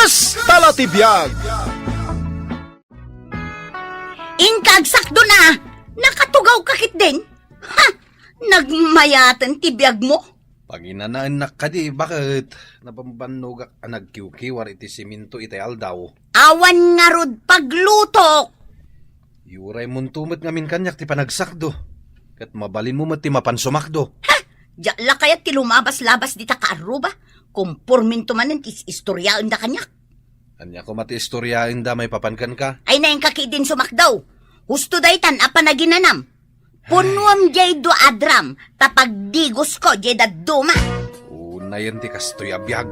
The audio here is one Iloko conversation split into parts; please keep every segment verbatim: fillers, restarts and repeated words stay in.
Kasta la ti biag. Inka agsakdo na, nakatugaw ka ketdin? Ha! Nagmayaten ti biagmo? Paginanaennak kadi, baket nabambannogak a nagkiwkiwar iti simento itay aldaw. Awan ngarud paglutok! Uray munto met ngamin kaniak ti panagsakdo, ket mabalinmo met ti mapan sumakdo. Ha! Diak la kayat ti lumabas-labas dita kaarruba. Komporminto manen ti istoriaenda kaniak. Ania koma ti istoriaenda maipapan kenka? Ay, nainka ketdin sumakdo. Husto daytan a panaginanam. Punuem jay dua a drum, ta pagdigosko jay dadduma. Unayen ti kastoy a biag.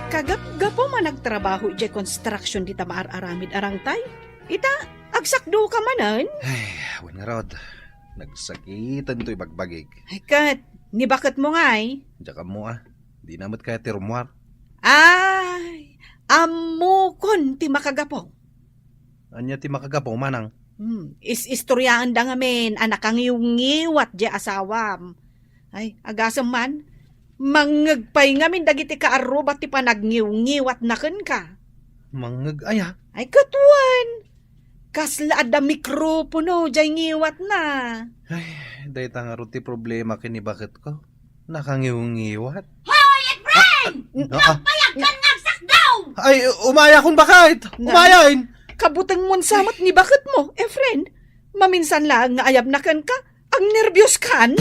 Kagapgapum a nagtrabaho idiay construction dita maar-aramid a rangtay. Ita, agsakdoka manen? Ay, wen ngarud. Nagsakiten toy bagbagik. Ay, ket, ni baketmo ngay? Diak ammo a. Dina met kayat ti rummuar. Ay, ammokon ti makagapu. Ania ti makagapu, manang? Hmm, is-istoriaenda ngamin a nakangiwngiwat diay asawam. Ay, agasem man, mangngeg pay ngamin dagiti kaarruba ti panagngiwngiwatna kenka. Mangngeg aya? Ay, ket wen. Kasla adda mikropono diay ngiwatna. Ay, dayta ngarud ti problema ken ni baketko. Nakangiwngiwat. Hoy, Efren! Ah, ah, ah. Nagbayag kan nga agsakdaw! Ay, umayakon, baket! Na? Umayen! Kabutengmon sa met ni baketmo, Efren. Maminsan laeng nga ayabna kenka, agnerbios kan.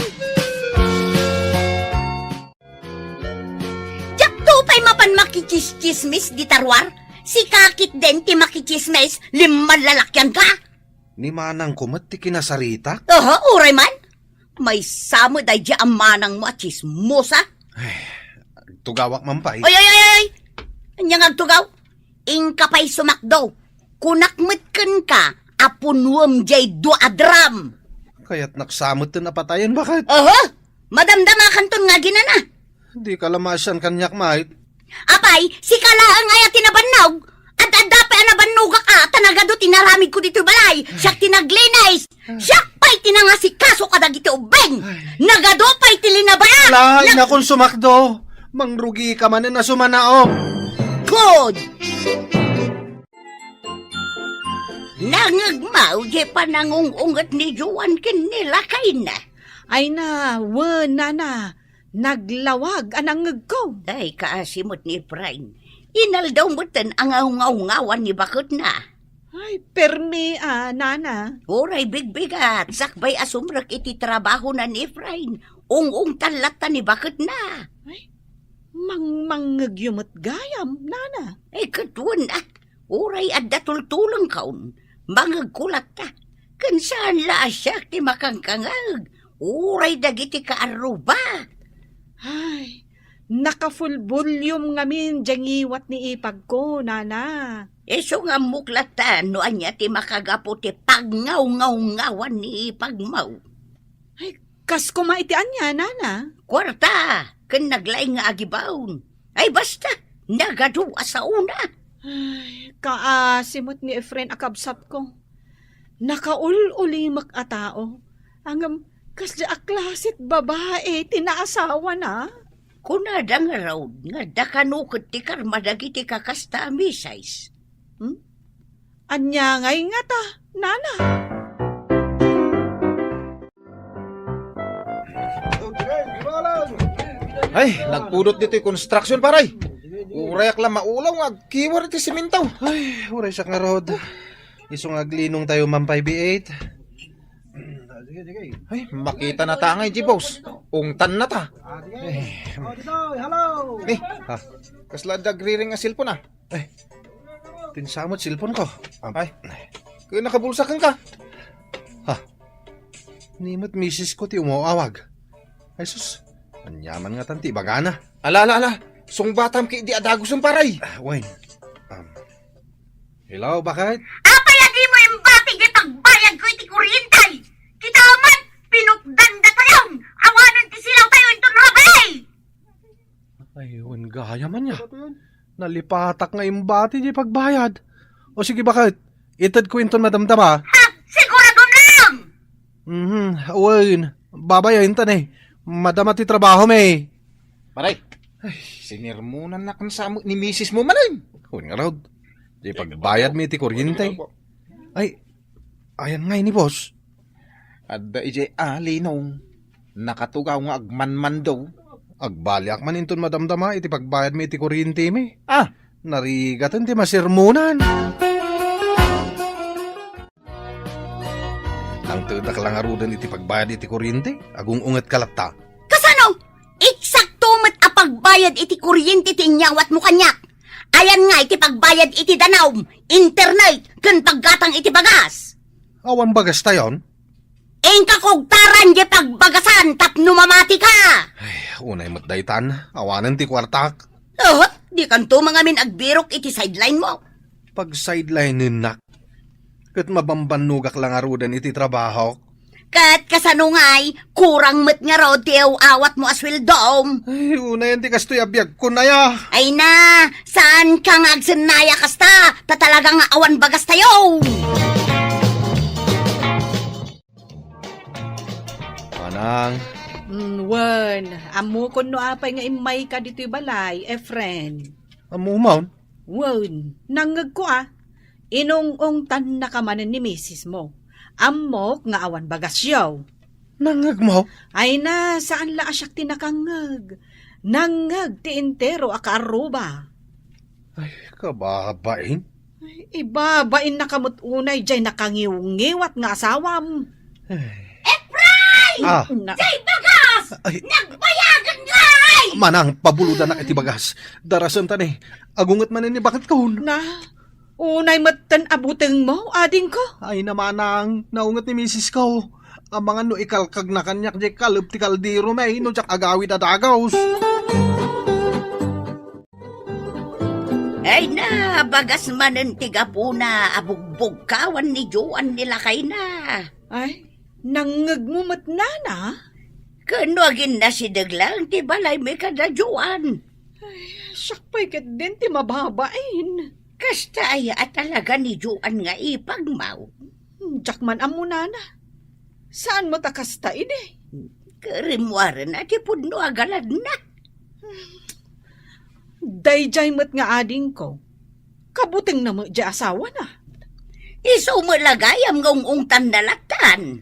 Diakto pay mapan makitsismis dita ruar. Sika ketdin ti makitsismis, limman lalakian ka. Ni manangko met ti kinasaritak? Aha, uray man. Maysa met daydiay a manangmo a tsismosa. Ay, agtugawak man pay. Oy, oy, oy, oy! Ania nga agtugaw? Inka pay sumakdo. Kunak met kenka a punuem jay dua a drum. Kayatnak sa metten a patayen, baket? Oho! Madamdamakanton nga aginana. Dika la maasian kaniak, Mait. Apay, sika laeng aya ti nabannog? Ad-adda pay a nabannogak a, ta nagadu ti naramidko ditoy balay. Siak ti naglinis. Siak pay ti nangasikaso kadagiti ubbing. Ay. Nagadu pay ti linabaak. Ala, Na- inakon sumakdo. Mangrugika manen a sumanaok. Good! Nangngegmaw diay panangung-unget ni Joan ken ni lakayna. Ay na, wen, nana, naglawag a nangngegko. Ay, kaasi met ni Efrain. Inaldaw metten a ngawngawngawan ni baketna. Ay, permi a, nana. Uray bigbigat, sakbay a sumrek iti trabahona ni Efrain, ung-ungtan latta ni baketna. Ay, mangmangngegyo met gayam, nana. Ay, ket wen a, uray adda tultulengkon, mangngegko latta. Ken saan la a siak ti makangkangngeg, uray dagiti kaarruba. Ay, naka-full volume ngamin diay ngiwat ni ipagko, nana. Isu nga ammok latta no ania ti makagapu ti pagngawngawngawaan ni ipagmo. Ay, kas koma iti ania, nana? Kuarta, ken naglaing nga agibaon. Ay, basta, nagadu a saona. Ay, kaasi met ni Efren a kabsatko. Nakaul-ulimek a tao. Ngem, kasdi a klase ti babai ti naasawana? Kunada ngarud nga adda kano ket ti karma dagiti kakasta a misais. Hmm? Ania ngay ngata, nana? Ay, nagpudot ditoy construction, paray. Urayak la maulaw nga agkiwar iti simento. Ay, uray siak ngarud. Isu nga aglinong tayo man pay, B eight. Ay, makita na ta ngay, G-Boss. Ungtan na ta. Ay. Eh, kasla dagriring a cellphone, ah. Ay, tinsamot cellphone ko. Ay, kaya nakabulsa ka. Ha? Ni met misis ko ti umawawag. Ay sus, aniaman nga tan ti ibagana. Ala, ala, ala. Sungbatam ki di adagusen, paray. Ah, wen. Um, hello, bakit? Apay a dimo imbati ti pagbayadko iti kuryente? Kita man, pinukdan datayon. Awanen ti silaw tayo inton rabii. Ay, wen gayam ania. Nalipatak nga imbati ti pagbayad. O sige, bakit? Itedko inton madamdama. Ha? Siguradom lang! Mhm, wen. Babayaen ta ne. Madama ti trabaho mi. Paray, Ay, sinermonannak sa ni misis mo manen. Wen ngarud, di pagbayadmi iti kuryente. Ay, ayan nga ini, boss. Adda idiay a, Linong. Nakatugaw nga agmanmando. Agbaliak man inton madamdama iti pagbayadmi iti kuryentemi. Ah! Narigaten ti masermonan. Nangtedak la ngaruden iti pagbayad iti kuryente, agung-ungetka latta. Kasano? Eksakto met a pagbayad iti kuryente ti inyawatmo kaniak. Ayan nga iti pagbayad iti danum, internet, ken paggatang iti bagas. Awan bagastayon? Inka kugtaran diay pagbagasan tapno mamatika. Ay, unay met daytan. Awanen ti kuartak. Oh, dikanto mangamin agbirok iti sideline mo. Pagsidelinennak. Ket mabambannogak la ngaruden iti trabahok. Ket kasano ngay, kurang met ngarud ti aw-awatmo a sueldom? Ay, unayen ti kastoy a biagkon aya. Ay na, saanka nga agsennaya kasta, ta talaga nga awan bagastayo. Manang. Mm, wen, ammokon no apay nga immayka ditoy balay, Efren. Ammom man? Wen, nangngegko a. Inung-ungtannaka manen ni misis mo. Ammok nga awan bagasyo. Nangngegmo? Ay na, saan la a siak ti nakangngeg. Nangngeg ti entero a kaarruba. Ay, kababain. Ay, ibabainnaka met unay diay nakangiwngiwat nga asawam. Ay. Efrain! Ah. Na- Diay bagas! Ay. Nagbayagan ngay! Manang, pabulodanak iti bagas. Darasenta ni. Agunget manen ni baket ko. Na, unay metten a butengmo, adingko? Ay na, Manang, naunget ni misis ko. Amangan no ikalkagna kaniak diay kalep ti kaldero, may no diak agawid a dagus. Ay na, bagas manen ti gapuna a bugbugkawan ni Joan ni lakayna. Ay, nangngegmo met, nana? Ken no aginnasideg laeng ti balaymi kada Joan. Ay, siak pay ketdin ti mababain. Kasta aya a talaga ni Joan nga ipagmo? Diak man ammo, nana. Saan met a kasta idi? Karimmuaren a ti pudno a galadna. Daydiay met nga adingko, kabutengna met diay asawana. Isu met la gayam nga ung-ungtanna lattan.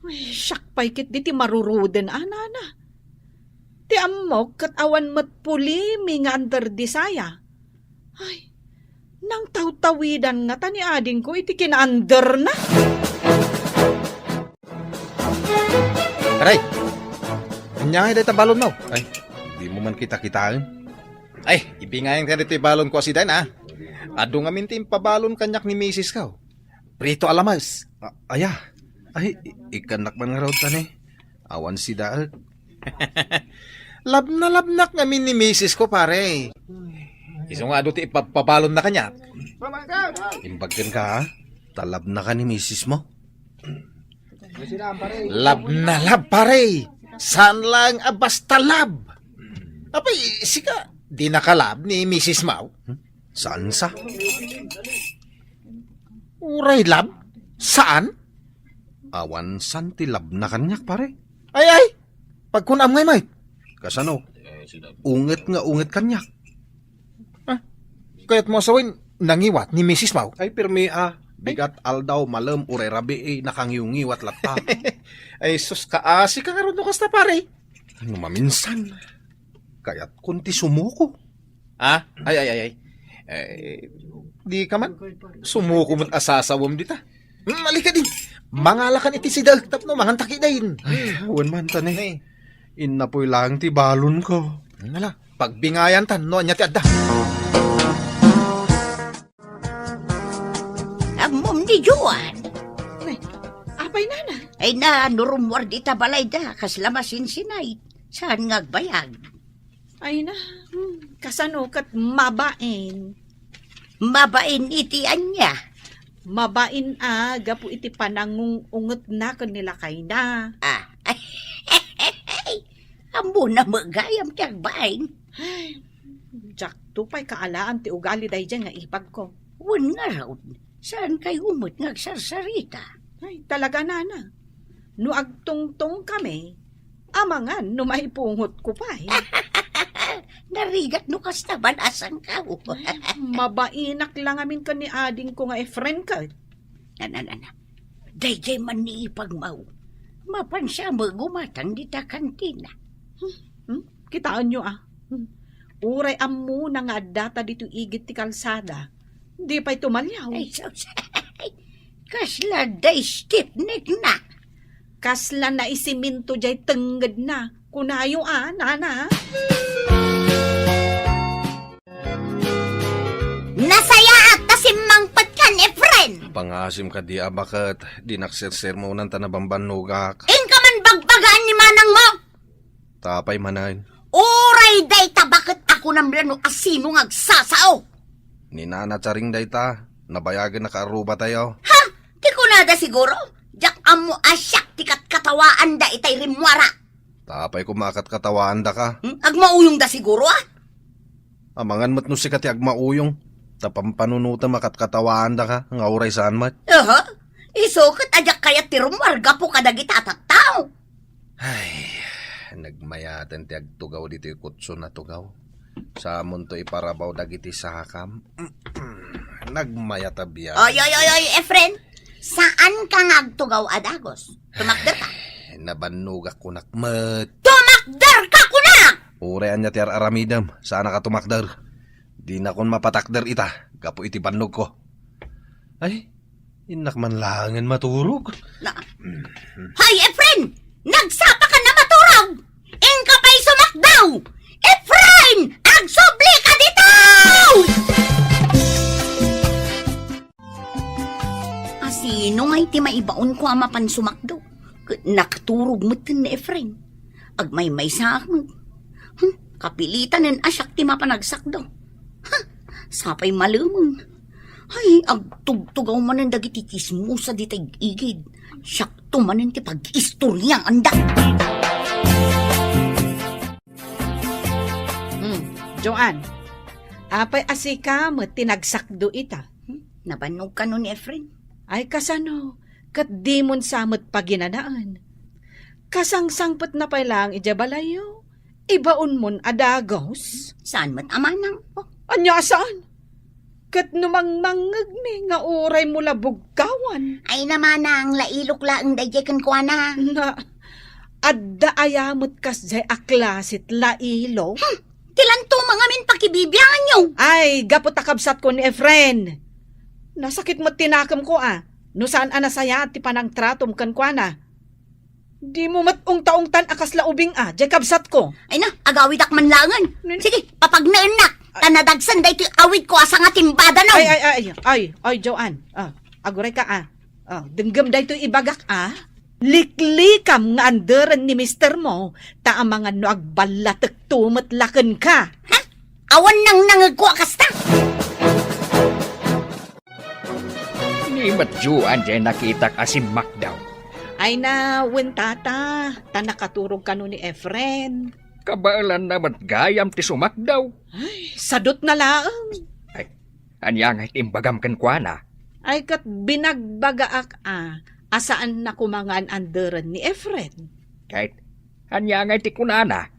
Ay, siak pay ketdi ti maruruden a, nana. Ti ammok ket awan met pulimi nga under di saya. Ay, nangtawtawidan ngata ni adingko iti kinaanderna. Aray! Ania ngay dayta balonmo? Ay, dimo man kitakitaen. Ay, ibingayan ka ditoy balonko a sidain, a. Adu ngamin ti impabalon kaniak ni misis ko. Prito a lamas. A-, aya? Ay, i-, ikkannak man ngarud, tani. Awan sida, eh. Labnalabnak ngamin ni misis ko, pare. Isu nga adu ti ipabpabalonna kaniak. Imbag kenka, ha? Ta labnaka ni misis mo. Labnalab, pare. Saan lang a basta lab. Apay, sika, di nakalab ni misis mo? Hmm? Saan sa? Uray lab? Saan? Awan san ti labna kaniak, pare. Ay, ay! Pagkunam ngay, Mike. Kasano? Unget nga unget kaniak. Ah, kayat mo asawen, nangiwat ni misis mo? Ay, pirmi, ah. Bigat aldaw, malem, uray rabii, nakangiwngiwat latta. Ay, sus, kaasi ka ngarud no kasta, pare. Ano maminsan? Kayatkon ti sumuko. Ah? Ay, ay, ay, ay. Eh, di ka man. Sumuko met a sasawem dita. Hmm, alika din. Mangalakan iti sida tapno mangantaki dain. Ay, awan man, tani. Ay. Innapoy lang ti balon ko. Nala, pagbingayan tan no anya ti adda. Ammom ni Joan. Ay, apay, nana? Ay na, no rummuar dita balayda, kasla masinsinay. Saan nga agbayag? Ay na, hmm, kasano ket mabain? Mabain iti ania? Mabain a gapu iti panangung-ungetna ken ni lakayna. Ah. Ammona met gayam ti agbain. Ay, diakto pay kaalaan ti ugali daydiay nga ipagko. Wen ngarud, saan kayo met nga agsarsarita? Ay, talaga, nana. No agtungtong kami, amangan no maipungotko pay. Narigat no kasta, balasankaw. Mabainak la ngamin ken ni adingko nga Efren ket. Ana, ana, ana. Daydiay man ni ipagmaw. Mapan siya magumatang dita kantina. Hmm? Kitaenyo, a. Hmm. Uray ammona nga addata ditoy igid ti kalsada, di pay tumaliaw. Ay, sus. Kasla da stitnik na. Kasla naisiminto jay tengngedna. Kunayo, a, nana. Nasayaat ta simmangpet kan, Efren! Pangasim kadi a baket, dinak sersermonan ta nabambannogak. Inka man bagbagaan ni manangmo! Tapay manen. Uray dayta baket a kunam la no asino nga agsasao. Ni Nana Charing dayta, nabayagen a kaarrubatayo. Ha? Ti kunada siguro? Diak ammo a siak ti katkatawaanda itay rimmuara. Tapay koma a katkatawaandaka. Hmm? Agmauyongda siguro, a? Amangan met no sika ti agmauyong, ta pampanunotem a katkatawaandaka nga uray saan met. Aha. Isu ket a diak kayat ti rummuar gapu kadagita a tattao. Ay, nagmayaten ti agtugaw ditoy kutson a tugaw. Samonto iparabaw dagiti sakam. Nagmayat a biag. Oy, oy, oy, oy, Efren. Saanka nga agtugaw a dagus. Tumakderka. Nabannogak kunak met. Tumakderka kunak! Uray ania ti ar-aramidem, saanaka tumakder. Dinakon mapatakder ita, gapu iti bannogko. Ay, innak man laengen maturog. Na, hay, Efren! Nagsapa ka na maturog! Inka pay sumakdaw! Efren! Agsubli ka ditoy! Asino ngay ti maibaonko a mapan sumakdaw? Ket nakaturog metten ni Efren. Agmaymaysaak met. Hmm, kapilitanen a siak ti mapan agsakdaw. Ha, sapay malemeng. Ay, agtugtugaw manen dagiti tsismosa dita igid. Siakto manen ti pag-istoryaanda. Hmm, Joanne, apay a sika met ti nagsakdo ita? Hmm, nabannog kano ni Efren? Ay, kasano, ket dimon sa met paginanaen. Kasangsangpetna pay laeng idiay balayyo, ibaonmon a dagus? Saan met a manang? Oh, ania a saan? Ket no mangmangngegmi nga uraymo la bugkawan. Ay, namanang, lailok laeng daydiay kenkuana. Na, adda aya met kasdiay a klasit lailo? Hmm, ti lanto mangamin pakibibianganyo. Ay, gapu ta kabsatko ni Efren. Nasakit met ti nakemko a, no saan a nasayaat ti panangtratom kenkuana. Dimo met ungta-ungtan a kasla ubing a, diay kabsatko. Ay na, agawidak man laengen. Nin- Sige, papagnaennak. Ta nadagsen daytoy awidko a sangatimbada, no? Ay, ay, ay, ay, ay, Joanne. Ah, agurayka a. Ah, denggem daytoy ibagak a. Liklikam nga anderen ni mistermo, ta amangan no agballatekto met la kenka. Ha? Awan nangnangegko a kasta? Ni met Joanne diay nakitak a simmakdaw. Ay na, wen tata, ta nakaturog kano ni Efren. Kabaelanna met gayam ti sumakdaw. Ay, sadutna laeng. Ay, ania ngay ti imbagam kenkuana? Ay, ket binagbagaak a, a saanna koma nga an-anderen ni Efren. Ket ania ngay ti kunana?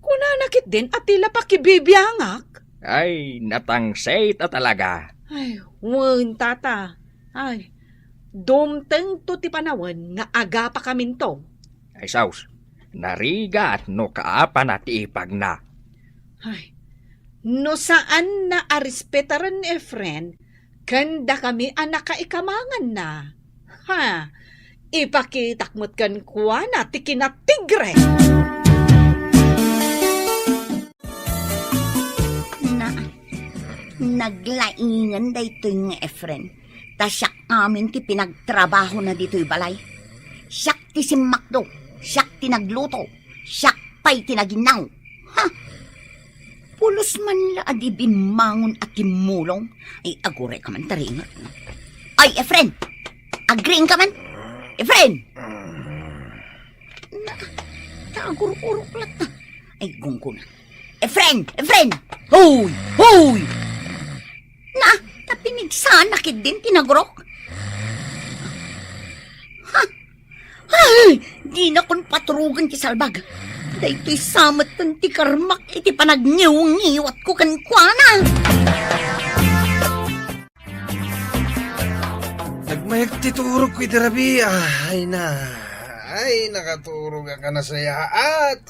Kunana ketdin a ti la pakibibiangak. Ay, natangsit a talaga. Ay, wen, tata. Ay, dumtengto ti panawen nga agapakaminto. Ay, sus, narigat no kaapana ti ipagna. Ay, no saanna a respetaren ni Efren ken dakami a nakaikamanganna. Ha, ipakitak met kenkuana ti kinatigre. Na, naglaingen daytoy nga Efren, ta siak amin ti pinagtrabahona ditoy balay. Siak ti simmakdo, siak ti nagluto, siak pay ti naginnaw. Ha? Pulos man la a di bimmangon a timmulong. Ay, agurayka man taringet. Ay, Efren! Agriingka man? Efren! Na, ta agur-urok latta. Ay, gungguna. Efren! Efren! Hoy! Hoy! Na, ta pinigsana ketdin ti nagurok. Ha? Ay, dinakon paturogen ti salbag. Daytoy sa metten ti karmak iti panagngiwngiwatko kenkuana. Nagmayag ti turogko iti rabii. Ay na. Ay, nakaturog a nasayaat.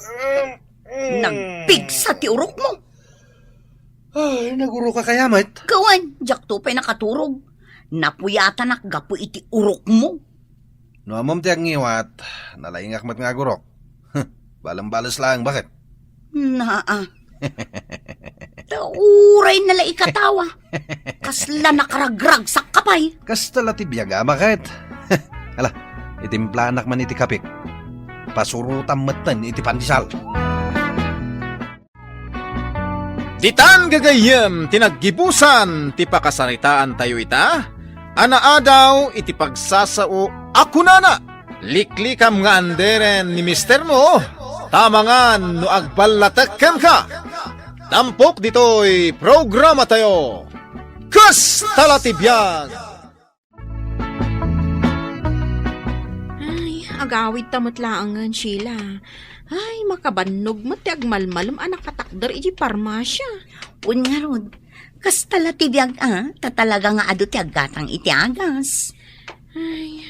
Mm. Nagpigsa ti urokmo. Ay, nagurok a kaya met? Kawan, diakto pay nakaturog. Napuyatanak gapu iti urokmo. No ammom ti agngiwat, nalaingak met nga agurok. Balem-bales laeng, baket? Naa. Ta uray na la ikatawa. Kasla nakaragragsakka pay. Kasta la ti biag a, baket? Ala, itimplanak man iti kapik. Pasurotam metten iti pandesal. Ditan gagayyem ti naggibusan ti pakasaritaantayo ita a naadaw iti pagsasao a kunana, "Liklikam nga anderen ni mistermo, ta amangan no agballatek kenka." Tampok ditoy programatayo, Kasta la ti Biag. Ay, agawidta met laengen, Sheila. Ay, makabannog met ti agmalmalem a nakatakder iti parmasia. Wen ngarud, kasta la ti biag a, ta talaga nga adu ti aggatang iti agas. Ay,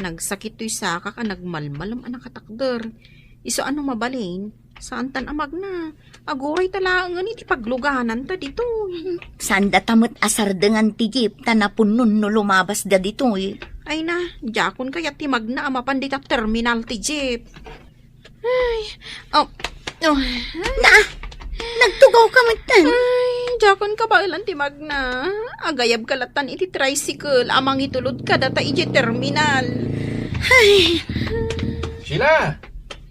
nagsakit toy sakak a nagmalmalem a nakatakder. Isu a no mabalin, saantan a magna. Aguray ta laengen iti paglugananta ditoy. Saanda ta met a sardengan ti jeep ta napunnon no lumabasda ditoy. Ay na, diakon kayat ti magna a mapan dita terminal ti jeep. Ay, oh, oh. Na, nagtugawka metten. Ay, diakon kabaelan ti magna. Agayabka lattan iti tricycle a mangitulod kadata idiay terminal. Ay. Sheila!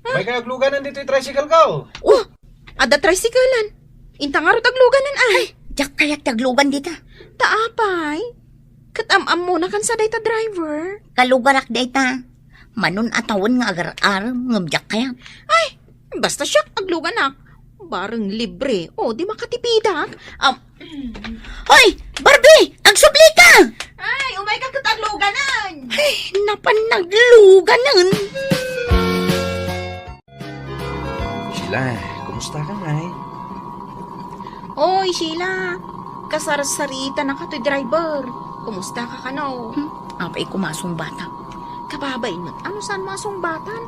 May kayagluganan ditoy tricycle ko. Oh, adda tricyclean. Inta ngarud agluganan, ay. Ay, diak kayat ti aglugan dita. Ta apay? Ket am-ammonakan sa dayta driver? Kalugarak dayta. Manon a tawen nga agar-arem, ngem diak kayat. Ay, basta siak, agluganak. Bareng libre, o di makatipidak. Am- Hoy, Barbie! Agsubli ka! Ay, umay ka ket agluganan! Ay, napan nagluganan! Sheila, kumusta ka ngay? Oy, Sheila, kasarsaritanaka toy driver. Kumusta ka kano? Hmm, apay ko masungbatak. Kababain met, ano saan masungbatan?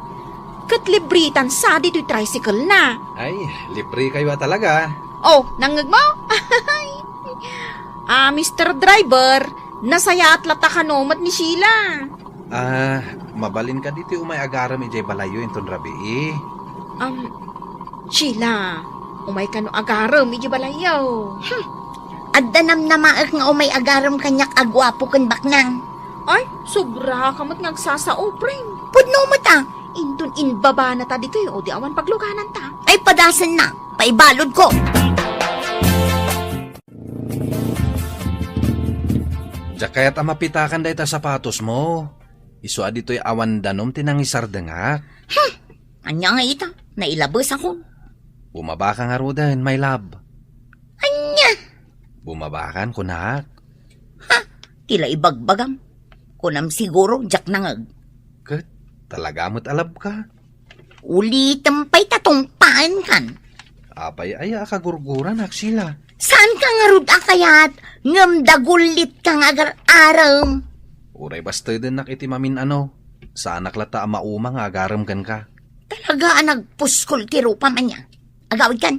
Ket libritan sa ditoy tricycle na. Ay, libre kayo talaga. Oh, nangngeg mo? Ah, Mister Driver, nasayaat latta kano met ni Sheila. Ah, mabalin ka ditoy umay agarem idiay balayyo inton rabii. Um, Sheila, umay kano agarem idiay balayyo. Hmm. Adda namnamaek nga umay agarem kaniak a guapo ken baknang. Ay, sobra ka met nga agsasao, friend. Pudno met a. Inton inbabana ta ditoy, o di awan pagluganan ta. Ay, padasen na. Paibalod ko. Diak kayat a mapitakan dayta sapatos mo. Isu a ditoy awan danum ti nangisardengak. Hmm! Ania nga ita? Nailabes ako. Bumaba ka ngaruden, my love. Ania? Bumaba kan, kunak. Ha? Ti la ibagbagam. Kunam siguro, diak nangeg. Ket, talaga met a love ka? Ulitem pay ta tungpaen kan. Apay aya a kagurguran, Sheila? Saan ka ngarud a kayat, ngem dagullit ka nga agar-arem? Uray bastedennak iti mamin-ano, saanak latta a mauma nga agarem kenka. Talaga a nagpuskol ti rupam ania. Agawid kan.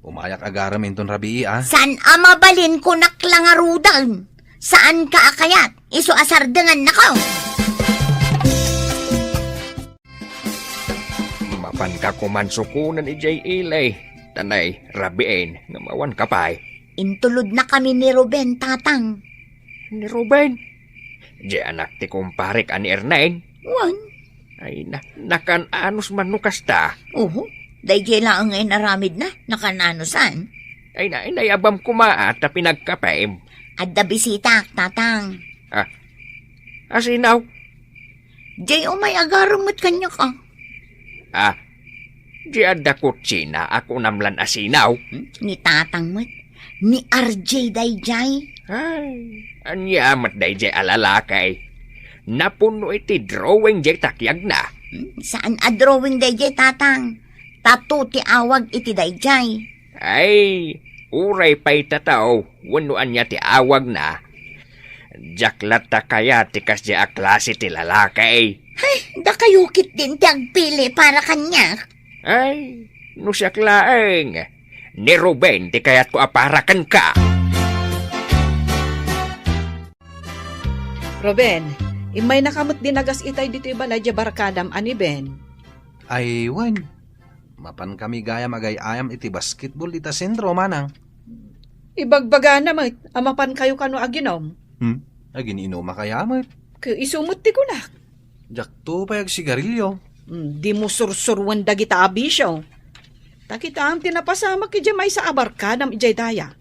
Umayak agarem inton rabii, a? Saan a mabalin kunak la ngaruden? Saan ka a kayat? Isu a sardengannako. Mapanka koman sukonen idiay ili, ta nay, rabiin, ngem awanka pay. Intulodnakami ni Ruben, tatang. Ni Ruben? Di anak ti kumparek a ni Ernain? Wen. Ay, na, nakan-anos man no kasta? Oho. Daydiay laeng nga inaramidna, nakan-anosan. Ay, na, inayabam koma a ta pinagkapem. Adda bisitak, tatang. Ah, asinaw? Jay, umay agarem met kaniak, a. Ah, di adda kutsina a kunam lan asinaw? Hmm? Ni tatang met. Ni R J dayjay. Ay, ania met dayjay a lalaki? Napuno iti drawing jay takiagna. Hmm, saan a drawing dayjay, Tatang. Tattoo ti awag iti dayjay. Ay, uray pay tattoo wenno ania ti awagna. Diak latta kayat ti kasdiay a klase ti lalaki. Ay, dakayo ketdin ti agpili para kaniak. Ay, no siak laeng, ni Ruben ti kayatko a para kenka. Ruben, immaynaka met dinagas itay ditoy balay diay barkadam a ni Ben. Ay, wen. Mapankami gayam agay-ayam iti basketball dita sentro, manang. Ibagbagana met a mapankayo kano aginom. Hmm? Agin-inuma kaya met? Ket isu met ti kunak. Diakto pay agsigarilio. Hmm, dimo sursuroen dagita a bisio. Ta kitaem ti napasamak idiay maysa a barkadam idiay daya.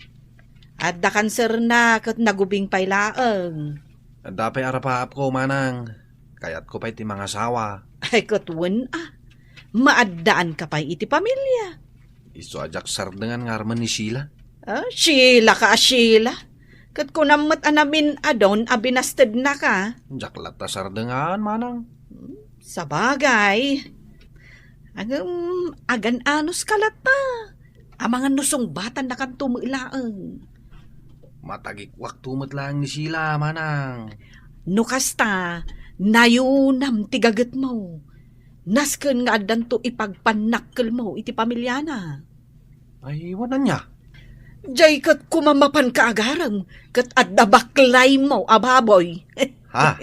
Adda kanserna ket nagubing pay laeng. Adda pay arapaapko, manang. Kayatko pay ti mangasawa. Ay, ket wen a. Maaddaanka pay iti pamilia. Isu a diak sardengan nga armen ni Sheila. Ah, Sheila ka a Sheila. Ket kunam met a namin-adon a binastednaka. Diak latta sardengan, manang. Sabagay. Ngem, agan-anos ka latta. Amangan no sungbatannakanto met laeng. Matagikuakto met laeng ni Sheila, manang. No kasta, nayunam ti gagetmo. Nasken nga addanto ipagpannakkelmo iti pamiliana. Ay, wen ania? Jay ket koma mapanka agarem, ket adda baklaymo a baboy. Ha?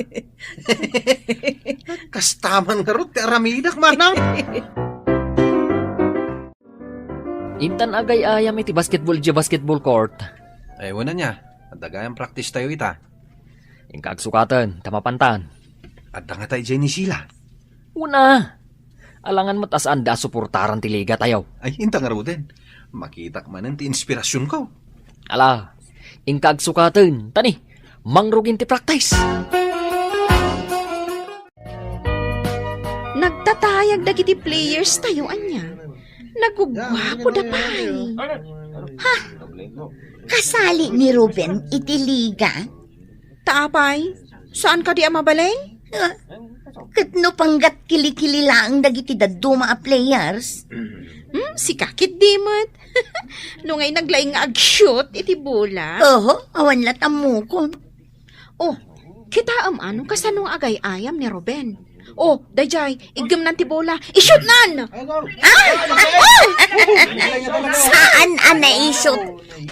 Kasta man ngarud ti aramidak, manang. Intan agay-ayam iti basketball idiay basketball court. Ay, wen ania? Adda gayam practice tayo ita. Inka agsukaten, ta mapantan. Adda ngata idiay ni Sheila? Wen a. Alangan met a saanda a suportaran ti liga tayo. Ay, inta ngaruden. Makitak manen ti inspirasyonko. Ala, inka agsukaten, ta ni, mangrugin ti practice. Nagtatayag dagiti players tayo, ania? Nagugguapo da pay. Ha? Kasali ni Ruben iti liga? Ta apay, saan kadi a mabalin? Ah, ket no panggat kilikili laeng dagiti dadduma a players? Hmm, sika ketdi met. No ngay naglaing nga ag-shoot iti bola. Oho, awan la tammukon. Oh, kitaem a no kasano nga agay-ayam ni Ruben. Oh, dayjay, iggemnan ti bola. I-shootnan! Ah! Ah! Saan a nai-shoot?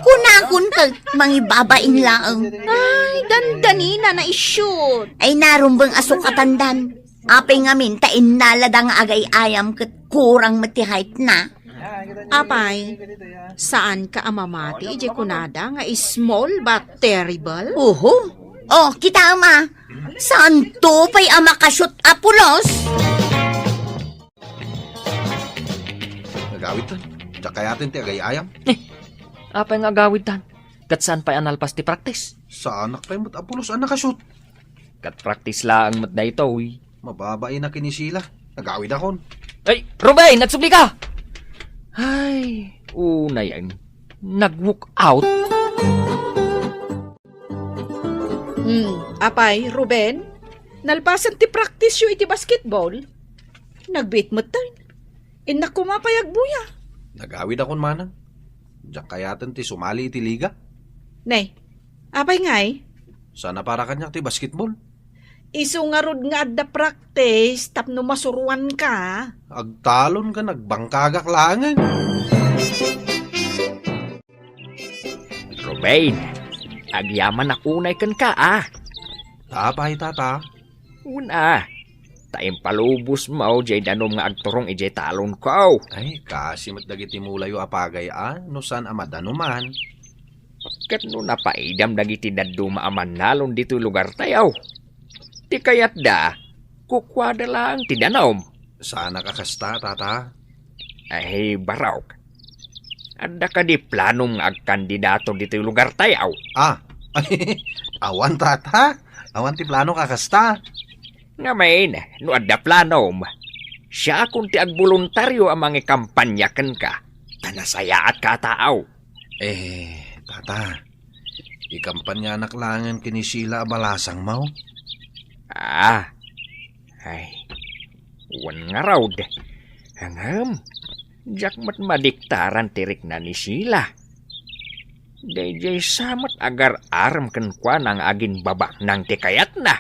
Kunakon ket mangibabain laeng. Ay, dandanina nai-shoot. Ay, narumbeng a sukatandan. Apay ngamin ta innalada nga agay-ayam ket kurang met ti height na. Apay, saanka a mamati idiay kunada nga small but terrible? Oho. Oh, kitaem a. Saanto pay a makashoot a pulos? Agawidtan. Diak kayaten ti agay-ayam. Eh, apay nga agawidtan? Ket saan pay a nalpas ti practice? Saanak pay met a pulos a nakashoot. Ket practice laeng met daytoy. Mababain a ken ni Sheila. Agawidakon. Ay, Ruben, nagsublika! Ay, unay, nag-walk out. Hmm, apay, Ruben, nalpasen ti practice-yo iti basketball? Nagbiit metten. Innak koma pay agbuya. Nagawidakon manang. Diak kayaten ti sumali iti liga. Ne, apay ngay? Saan a para kaniak ti basketball? Isu ngarud nga adda practice tapno masuroanka. Agtalon ken agbangkagak laengen. Ruben, agyamanak unay kenka, a. Apay, tata? Wen a, ta impalubosmo diay danum nga agturong idiay talonko. Ay, kaasi met dagiti mulayo a pagay a no saan a madanuman. Ket no napaidam dagiti dadduma a mannalon ditoy lugartayo, ti kayatda, kukuada laeng ti danum. Saanak a kasta, tata. Ay, barok. Adda kadi planom nga agkandidato ditoy lugartayo? Ah, awan, tata. Awan ti planom a kasta. Ngamin, no adda planom, siakon ti agboluntario a mangikampania kenka, ta nasayaatka a tao. Eh, tata, ikampanianak laengen ken ni Sheila a balasangmo? Ah, ay, Wen ngarud. Ngem, diak met madiktaran ti rikna ni Sheila. Daydiay sa met agar-arem kenkuana nga aginbabangnang ti kayatna.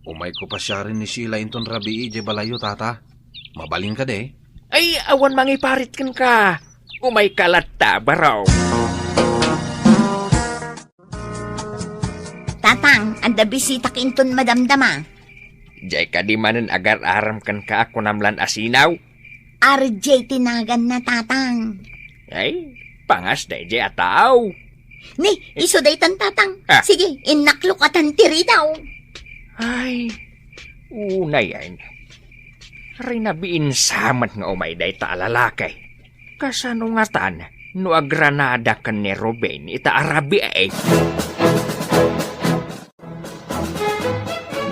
Umayko pasiaren ni Sheila inton rabii idiay balayyo, Tata. Mabalin kadi? Ay, awan mangiparit kenka. Umayka latta, baro. Tatang, adda bisitak inton madamdama. Diay kadi manen agar-arem kenka a kunam lan a sinaw? R J ti naganna, Tatang. Ay, pangas daydiay a tao. Ni, isu daytan, Tatang. Ah. Sige, innaklokatan ti ridaw. Ay, unay ay. Rinabiin sa met nga umay dayta a lalaki. Kasano ngatan no agranada ken ni Ruben ita a rabii?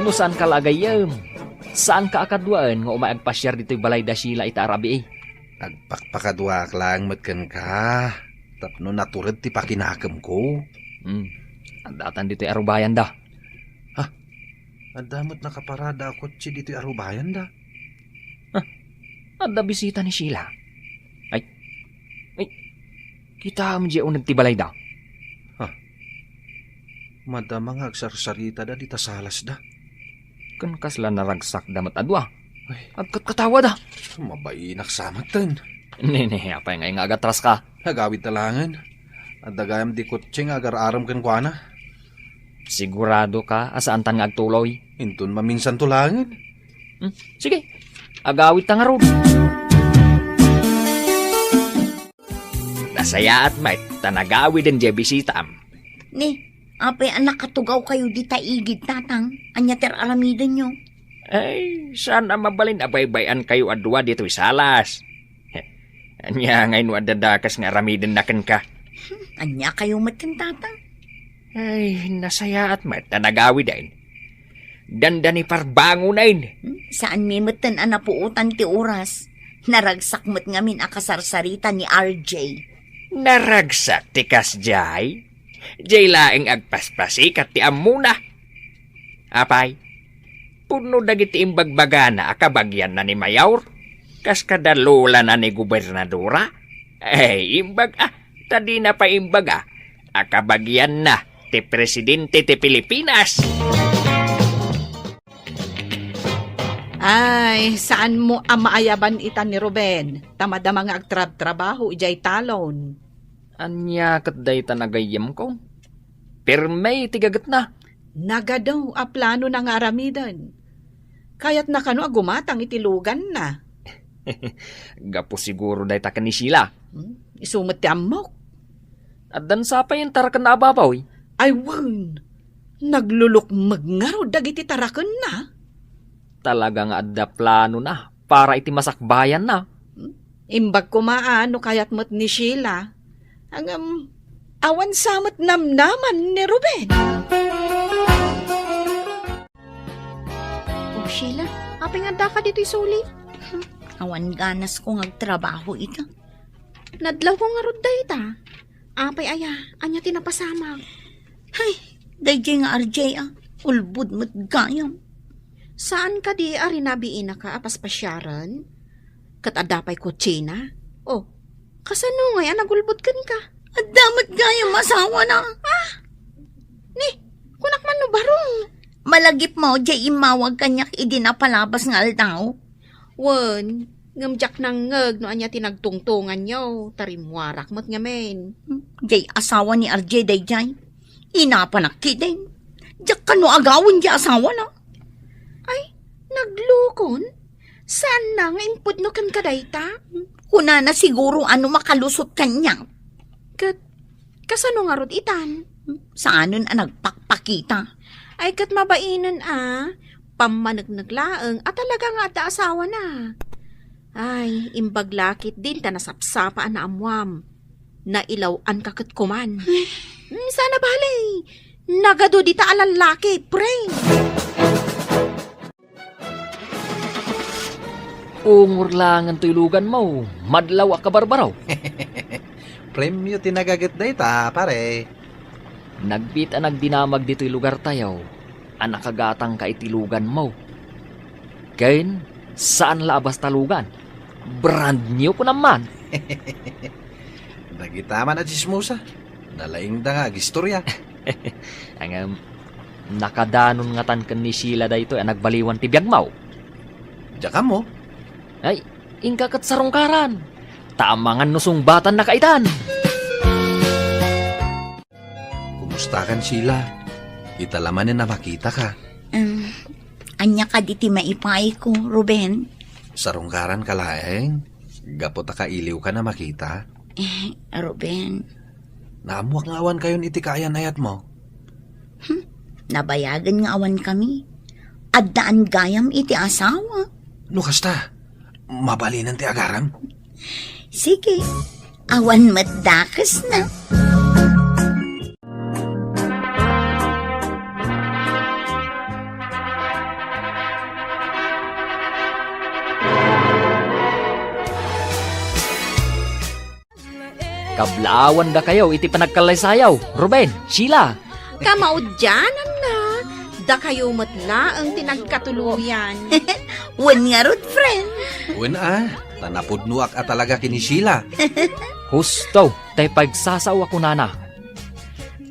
No saanka la a gayyem, saanka a kaduaen nga umay agpasiar ditoy balay da Sheila ita a rabii? Agpakpakaduaak laeng met kenka tapno natured ti pakinakemko. Hmm. Addatan ditoy arubayanda. Ha? Adda met nakaparada a kotse ditoy arubayanda. Ah, adda bisita ni Sheila. Ay, ay, kitaem diay uneg ti balayda. Ha? Madama nga agsarsaritada dita salasda. Ken kasla naragsakda met a dua. Ay. Agkatkatawada. Mabainak sa metten. Nene, apay ngay nga agatraska? Agawidta laengen. Adda gayam di kotse nga agar-arem kenkuana. Sigurado ka a saantan nga agtuloy? Inton maminsanto laengen. Hmm, sige. Agawidta ngarud. Nasayaat met ta nagawiden diay bisitam. Ni, apay a nakatugaw kayo dita igid, Tatang? Ania ti ar-aramidenyo? Ay, saan a mabalin a baybay-an kayo a dua ditoy salas. Ania ngay no adda dakes nga aramidenna kenka? Hmm, ania kayo met ken Tatang? Ay, nasayaat met ta nagawiden. Dandani parbangonen. Hmm, saan mi metten a napuotan ti oras. Naragsak met ngamin a kasarsarita ni R J. Naragsak ti kasdiay? Diay laeng agpaspasikat ti ammona. Apay, pudno dagiti imbagbagana a kabagianna ni Mayor, kas kada lolana ni gobernadora? Ay, imbag a, ta dina pay imbaga a kabagianna ti presidente ti Pilipinas. Ay, saanmo a maayaban ita ni Ruben, ta madama nga agtrabtrabaho idiay talon. Ania ket dayta a gayyemko? Pirme ti gagetna. Nagadu a planona nga aramiden. Kayatna kano a gumatang iti luganna. Gapu siguro dayta ken ni Sheila. Hmm? Isu met ti ammok. Addan sa pay intarakenna a babaw, eh. Ay, wen. Naglulukmeg ngarud dagiti tarakenna. Talaga nga adda planona para iti masakbayanna. Hmm? Imbag koma a no kayat met ni Sheila. Ngem, awan sa met namnaman ni Ruben. Oh, Sheila, apay nga addaka ditoy suli? Hmm, awan ganasko nga agtrabaho ita. Nadlawko ngarud dayta. Apay aya, ania ti napasamak? Hay, daydiay nga R J a, ulbod met gayam. Saan kadi a rinabiinaka a paspasiaren? Ket adda pay kotsena? Oh, kasano ngay a nagulbod kenka? Adda met gayam asawana. Ah! Ni, kunak man no barung. Malagipmo, diay immawag kaniak idi napalabas nga aldaw. Wen, ngem diak nangngeg no ania ti nagtungtonganyo, ta rimmuarak met ngamin. Diay asawa ni R J daydiay. Inapanak ketdin. Diak kano agawen diay asawana. Ay, naglukon? Saanna nga impudno kenka dayta? Kunana siguro a no makalusot kaniak. Ket kasano ngarud itan? Saanen a nagpakpakita. Ay, ket mabainen a, pammaneknek laeng a talaga nga adda asawana. Ay, imbag la ketdin ta nasapsapa a naammuam. Nailaw-anka ket koman. Hmm, saan a bale. Nagadu dita a lallaki, pre. Ungor laengen toy luganmo, madlaw a kabarbaro. Premio ti nagaget dayta, pare. Nagbiit a nagdinamag ditoy lugartayo a nakagatangka iti luganmo. Ken Saan la a basta lugan. Brand new kunam man. Dagita man a tsismosa. Nalaingda nga agistorya. Ngem, nakadanon ngatan ken ni Sheila daytoy a nagbaliwan ti biagmo. Diak ammo. Ay, inka ket sarungkaran. Ta amangan no sungbatannaka itan. Kumustakan, Sheila? Ita la manen a makitaka. Em, ania kadi ti maipayko, Ruben? Sarungkaranka laeng, gapu ta kailiwkan a makita. Eh, Ruben. Naammoak nga awankayon iti kaayan-ayatmo. Hmm, nabayagen nga awankami. Addaan gayam iti asawa. No kasta, mabalinen ti agaram? Sige, awan met dakesna. Kablaawandakayo iti panagkallaysayaw, Ruben, Sheila. Kamaudiananna, dakayo met laeng ti nagkatuloyan. Wen ngarud, friend. Wen a, ta napudnoak a talaga ken ni Sheila. Husto, tay pagsasao a kunana.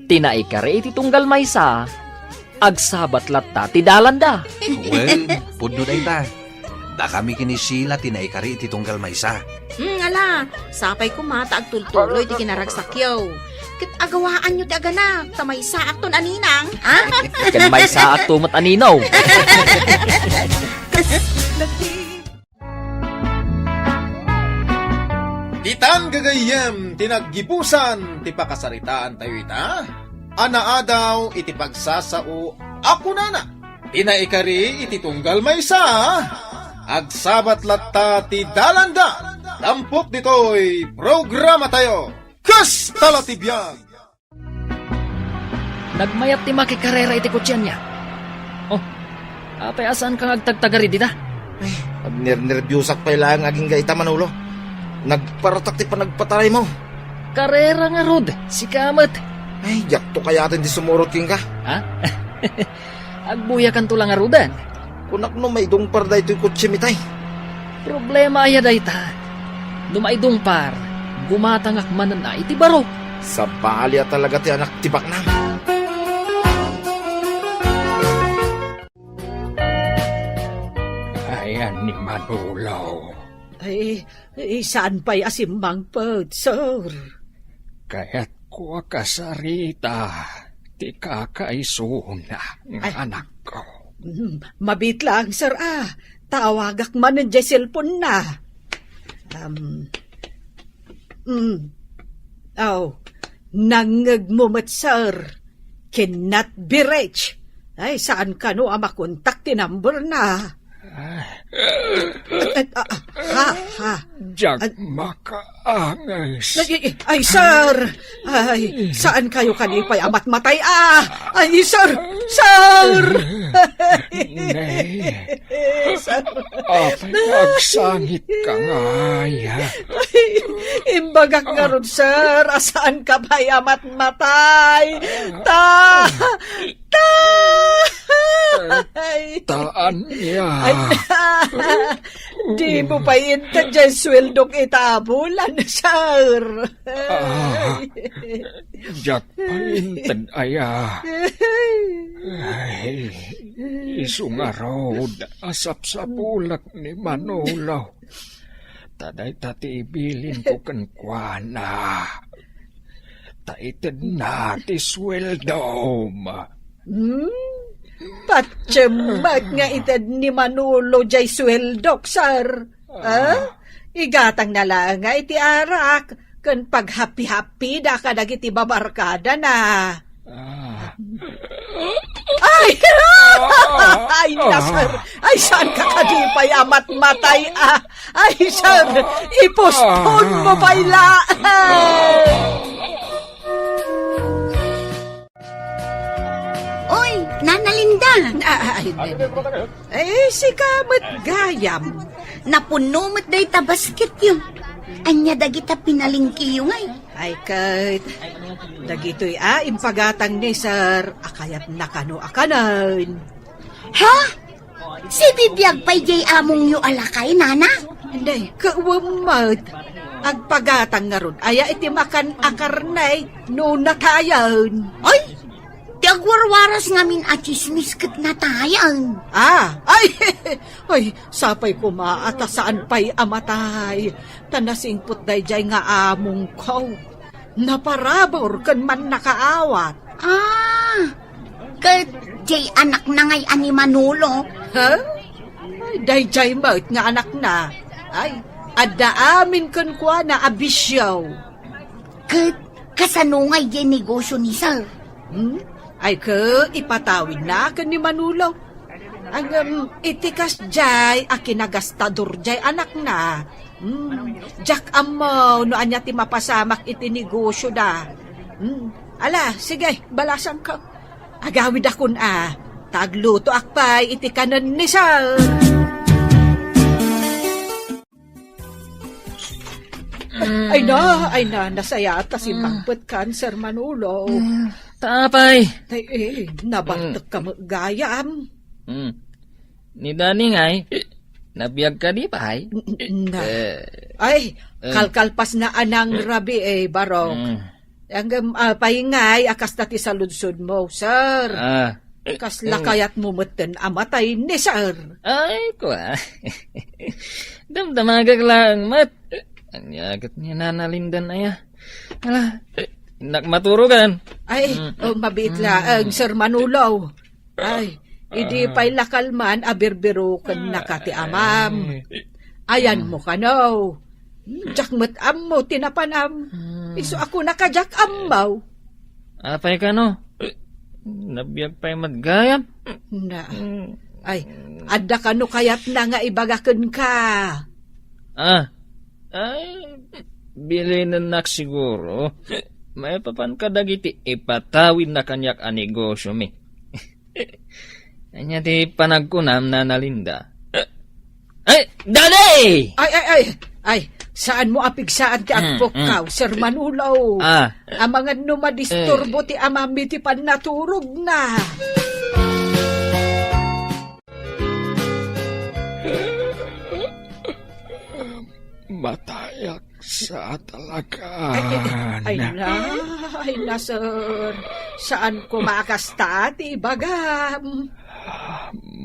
Ti naikari iti tunggal maysa, agsabat latta ti dalanda. Wen, pudno dayta. Dakami ken ni Sheila ti naikari iti tunggal maysa. Hmm, ala, sapay koma ta agtultuloy ti kinaragsakyo. Ket agawaanyo ti aganak, ta maysaakton a ninang. Ha? Ken maysaakto met a ninong. Ditan gagayyem ti naggibusan ti pakasaritaantayo ita a naadaw iti pagsasao a kunana, ti naikari iti tunggal maysa, agsabat latta ti dalanda. Tampok ditoy programatayo, Kasta la ti Biag. Nagmayat ti makikarera iti kotsienna. Oh, apay a saanka nga agtagtagari dita? Ay, agnernerbiosak pay laeng agingga ita, Manolo. Nagparatak ti panagpataraymo. Karera ngarud, sika met. Ay, diakto kayaten ti sumurot kenka. Ha? Agbuyakanto la ngaruden. Kunak no maidungpar daytoy kotsem itay. Problema aya dayta? No maidungpar, gumatangak manen a iti baro. Sabali a talaga ti anak ti baknang. Ayan ni Manolo. Ay, ay, saan pay a simmangpet, sir? Kayatko a kasarita ti kakaisuna nga Ay. anakko. Mm, mabiit lang, sir, a. Tawagak manen diay cellphone na. Um, mm. Aw, nangngegmo met, sir. Cannot be reached. Ay, saan kano a makontak ti number na? Ay. At, at, ah, ha, ha. Diak At, makaanges. Ay, ay, ay, sir. Ay, saan kayo kalipay a matmatay, ah? Ay, sir. Sir. Nay. Sir. Apay, agsangit ka nga, aya. Ay, imbagak ngarud, sir, a saan ka pay a matmatay. Ta, ta, ay. Taan niya. Ay, di mo pay inted diay sweldok ita a bulan, sir. Ah, diak pay inted aya. Ay, isu ngarud a sapsapulek ni Manolo. Ta dayta ti ibilinko kenkuana. Ta itedna ti sueldom. Hmm? Patiem met nga ited ni Manolo diay sueldok, sir. Ah? Ah? Igatangna laeng nga iti arak ken paghapi-hapida kadagiti babarkadana. Ah. Ay! Ay, na, sir. Ay, saan ka kadi pay a matmatay, ah? Ay, sir, i-postpone mo pay la. Oy, Nana Linda. Ah, ay, ay, sika met gayam. Napunno met dayta basketyo. Ania dagita pinalengkeyo ngay? Ay, ket dagitoy a impagatang ni sir a kayatna kano a kanen. Ha? Sibibiag pay diay amongyo a lakay, nana? Nay, kaawem met. Agpagatang ngarud aya iti makan a karne no natayen? Ay, ti agwarwaras ngamin a tsismis ket natayen. Ah, ay, ay, sapay koma a ta saan pay a matay. Ta nasingpet daydiay nga amongko. Naparabur ken mannakaawat. Ah, ket diay anakna ngay a ni Manolo? Ha? Ay, daydiay met nga anakna. Ay, adda amin kenkuana a bisio. Ket kasano ngay diay negosio ni sir? Hmm? Ay, ket ipatawidna ken ni Manolo. Ngem, iti kasdiay a kinagastador diay anakna, hmm, diak ammo no ania ti mapasamak iti negosyoda. Hmm, ala, sige, balasangko. Agawidakon a, ta aglutoak pay iti kanen ni sir. Mm. Ay na, ay na, nasayaat ta simmangpet kan, Sir Manolo. Mm. Ta apay? Ay, eh, nabartek ka met gayam. Mm. Ni Dani ngay, nabiag kadi pay? N-, na. Eh. Ay, eh, kalkalpas na anang rabii, eh, barok. Mm. Ngem, ah, apay ngay a kasta ti saludsodmo, sir? Ah. Kasla kayatmo metten a matay ni sir? Ay, kua. Damdamagak laeng met. Ania ket ni Nana Linda aya? Ala, innak maturogan. Ay, mm, oh, mabiit laeng, Sir Manolo. Ay, idi pay la kalman a birbirokennaka ti amam. Ay. Ayanmo kano. Diak met ammo ti napanam. Hmm. Isu a kunaka diak ammo. Apay kano? Nabiag pay met gayam. Na. Hmm. Ay, adda kano kayatna nga ibaga kenka? Ah. Ay, bilinennak siguro. Maipapan kadagiti ipatawidna kaniak a negosyomi. Ania ti panagkunam, Nana Linda? Ay, Daddy! Ay, ay, ay, ay, saanmo a pigsaan ti, mm, agpukkaw, mm, Sir Manolo. Ah. Amangan no madisturbo, eh, ti amami ti pannaturogna. Matayak sa talagan. Ay, ay, ay, na, ay, na, sir. Saan ko makasta ti ibagam?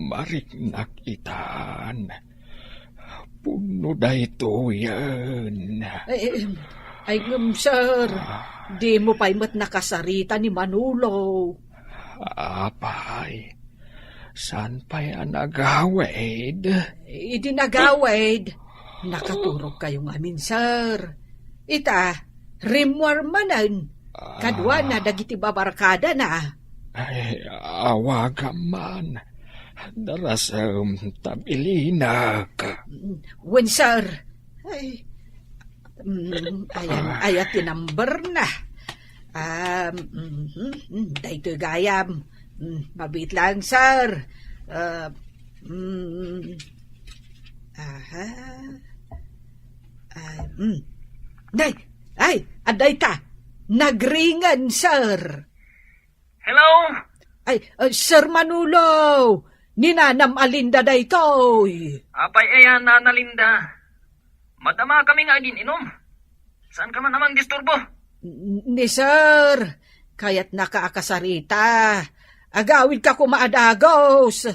Mariknak itan. Pudno daytoyen. Ay, ay, ay, ngem, sir, ah, dimo pay met nakasarita ni Manolo. Apay, saan pay a nagawid? Idi nagawid, nakaturog kayo ngamin, sir. Ita, rimmuar manen. Ah. Kaduana dagiti babarkadana. Ay, awagam man. Darasem ta bilinak. Wen, sir. Ay, mm, ayan, ah, aya ti number na. Um, mhm, mm, daytoy gayam. Mm, mabiit lang, sir. Uh, mm, aha. Ay, mm. Day, ay, adda ita. Nagringan, sir. Hello? Ay, uh, Sir Manolo, ni Nanam a Linda daytoy. Apay aya, Nana Linda? Madama kami nga agin-inom. Saan ka man amang disturbo? N-, ni sir, kayatnaka a kasarita. Agawidka koma a dagus.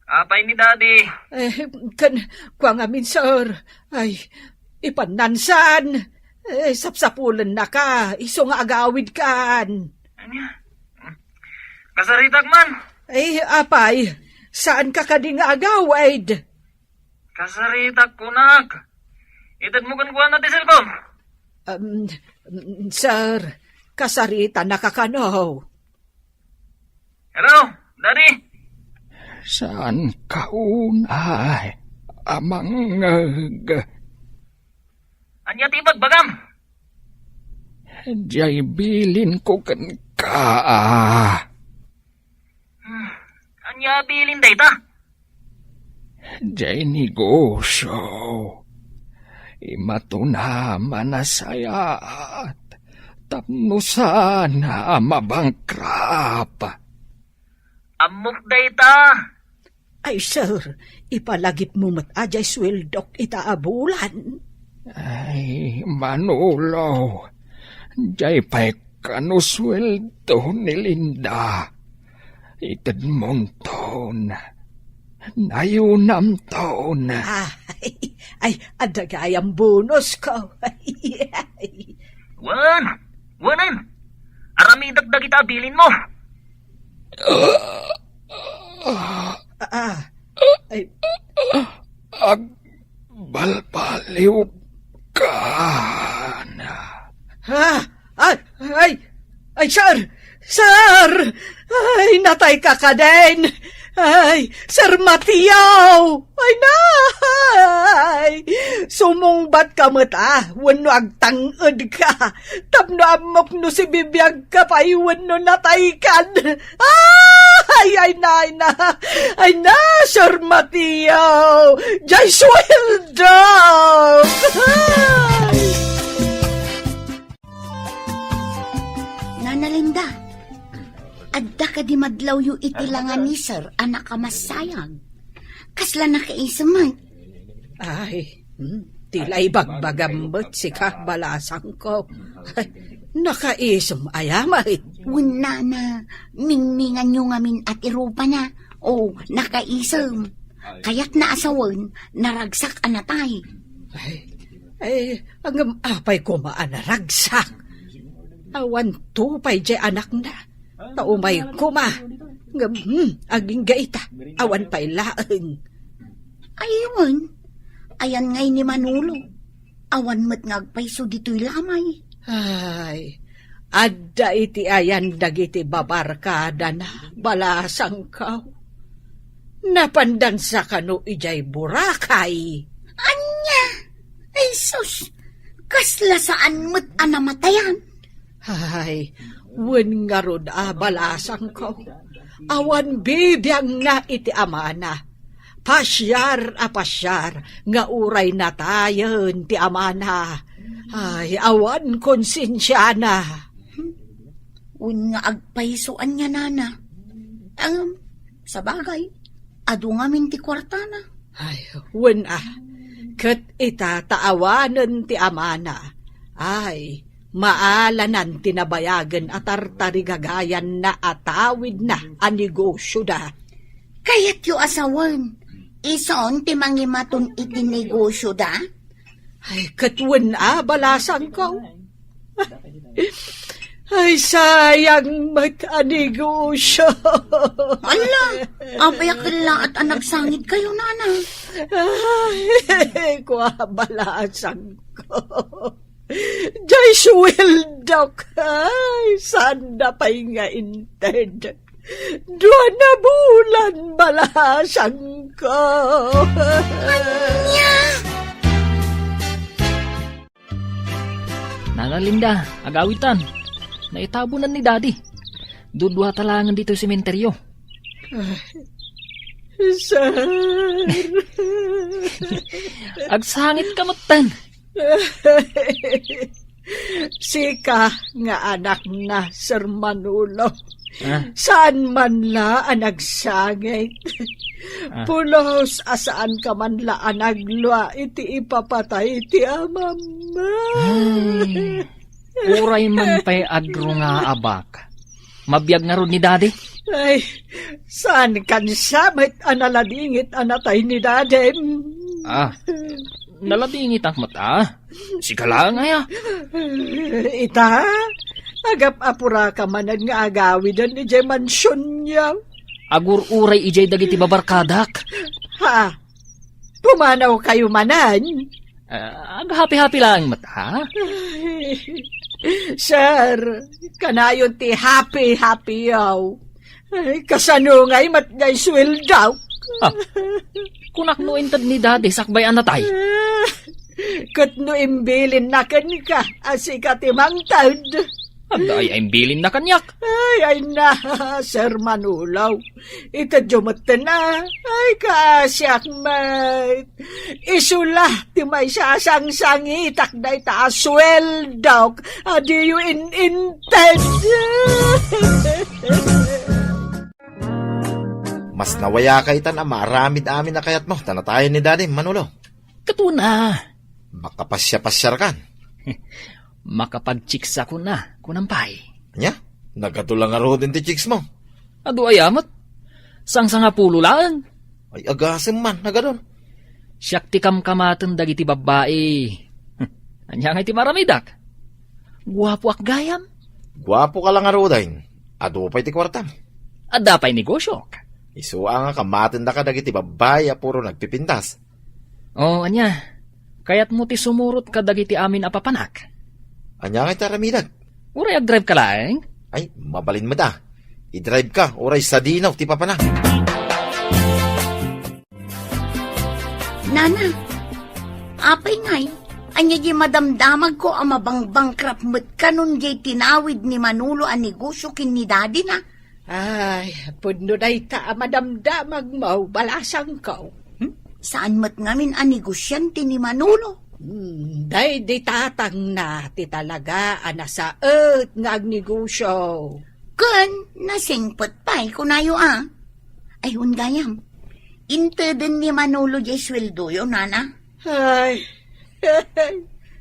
Apay ni Daddy? Eh, ken, kua ngamin, sir. Ay, ipannansan. Eh, sapsapulennaka, isu nga agawidkan. Ania? Kasaritak man? Eh, apay, saan ka kadi nga agawid? Kasaritak kunak. Itedmo kenkuana ti cellphone. Um, sir, kasaritanaka kano? Hello, Daddy? Saan ka unay a mangngeg? Ania ti ibagbagam? Diay bilin ko kenka. Hmm, ania bilin dayta? Diay negosyo. Imatuna manasayaat tapno saan a mabangkrap. Ammok dayta. Ay, sir, ipalagipmo met a jay sueldok ita a bulan. Ay, Manolo, jay pay kano sueldo ni Linda. Itedmonton. Nayunamton. Ay, ay, adda gayam bonus ko. Wen! Wenen! Aramidek dagita a bilinmo. Ah, ay. Agbalbaliw ka na. Ah, ay, ay, ay, sir! Sir! Ay, natay ka kadin! Ay, Sir Mateo! Ay, nay! Sumungbat ka met, ah, wenno agtang-ed ka. Tapno ammok no sibibiag ka pay wenno natay kan. Ah! Ay, ay na, ay na. Ay na, Sir Mateo. Jay sueldo! Nana Linda, adda kadi madlawyo iti langa ni Sir a nakamassayag? Kasla nakaisem man. Ay, hmm, ti la ibagbagam met sika, balasangko. Ay, nakaisem aya met. Wen nana, mingminganyo ngamin a ti rupana. O, nakaisem. Kayatna a sawen, naragsak a natay. Ay, ay, ngem apay koma a naragsak? Awan to pay jay anakna. Ta umay koma. Ngem, hmm, agingga ita. Awan pay laeng. Ay, wen. Ayan ngay ni Manolo. Awan met nga agpayso ditoy lamay. Ay, adda iti ayan dagiti babarkadana, balasangko. Napandansa kano idiay Boracay. Ania? Ay, sus! Kasla saan met a namatayan? Ay, wen ngarud a balasangko. Awan bibiangna iti amana. Pasiar a pasiar nga uray natayen ti amana. Ay, awan konsensiana. Wen nga agpayso ania nana. Em, sabagay, adu ngamin ti kuartana. Ay, wen a, ket ita ta awanen ti amana. Ay, maalanan ti nabayagen a tartarigagayanna a tawidna a negosioda. Kayatyo a sawen, isun ti mangimaton iti negosioda? Ay, ket wen a, balasangko. Ay, sayang met a negosio. Ala, apay a kellaat a nagsangit kayo, nana? Ay, kua, balasangko. Jay sueldok, ay, saan da pay nga inted? Dua na bulan, balasangko. Ania? Nana Linda, agawitan. Naitabunan ni Daddy. Dudua ta laengen ditoy sementeryo. Ay, sir. Agsangit ka metten. Sika nga anakna, Sir Manolo. Ah. Saan man la a nagsangit. Ah. Pulos a saan ka man la a naglua iti ipapatay ti amam. Ay, uray man pay agrungaabak. Mabiag ngarud ni Daddy? Ay, saan kan sa met a naladingit a natay ni Daddy? Ah, naladingitak met a. Sika laeng aya? Ita, agap-apuraka manen nga agawiden idiay mansionyo. Agur-uray idiay dagiti babarkadak. Ha? Pumanaw kayo manen? Ah, aghapi-hapi laeng met a. Ay, sir, kanayon ti happy-happy yaw. Ay, kasano ngay met jay sueldok? Ah, kunak no inted ni Daddy sakbay a natay. Ket no imbilinna kenka a sika ti mangted. Adda ay imbilinna kaniak. Ay, ay na, Sir Manolo. Itedyo metten a. Ay, kaasiak met. Isu la ti maisasangsangitak dayta a sueldok a diyo in-inted. Mas nawayaka itan a maaramid amin a kayatmo, ta natayen ni Daddy, Manolo. Katuna. Makapasiar-pasiarkan. Makapagchiksakonakon pay. Ania? Nagadu la ngaruden ti chiksmo? Adu aya met. Sangsangapulo laeng. Ay, agasem man, nagadun. Siak ti kamkamaten dagiti babbai. Ania ngay ti maaramidak? Guapoak gayam. Guapoka la ngaruden. Adu pay ti kuartam. Adda pay negosiok. Isu a nga kamatendaka dagiti babbai a puro nagpipintas. O, ania? Kayatmo ti sumurot kadagiti amin a papanak? Ania ngay ti aramidek? Uray agdrive ka laeng? Ay, mabalin met a. Idrive ka, uray sadino ti papanak. Nana, apay ngay? Ania di madamdamagko a mabangbangkrap met kanon di tinawid ni Manolo a negosio ken ni daddy na? Ay, pudno dayta a madamdamagmo, balasangko. Hmm? Saan met ngamin a negosiante ni Manolo? Hmm, daydi tatangna ti talaga a nasaet nga agnegosio. Ken nasingpet pay, kunayo a. Ay, wen gayam. Inteden ni Manolo diay sueldoyo, nana? Ay,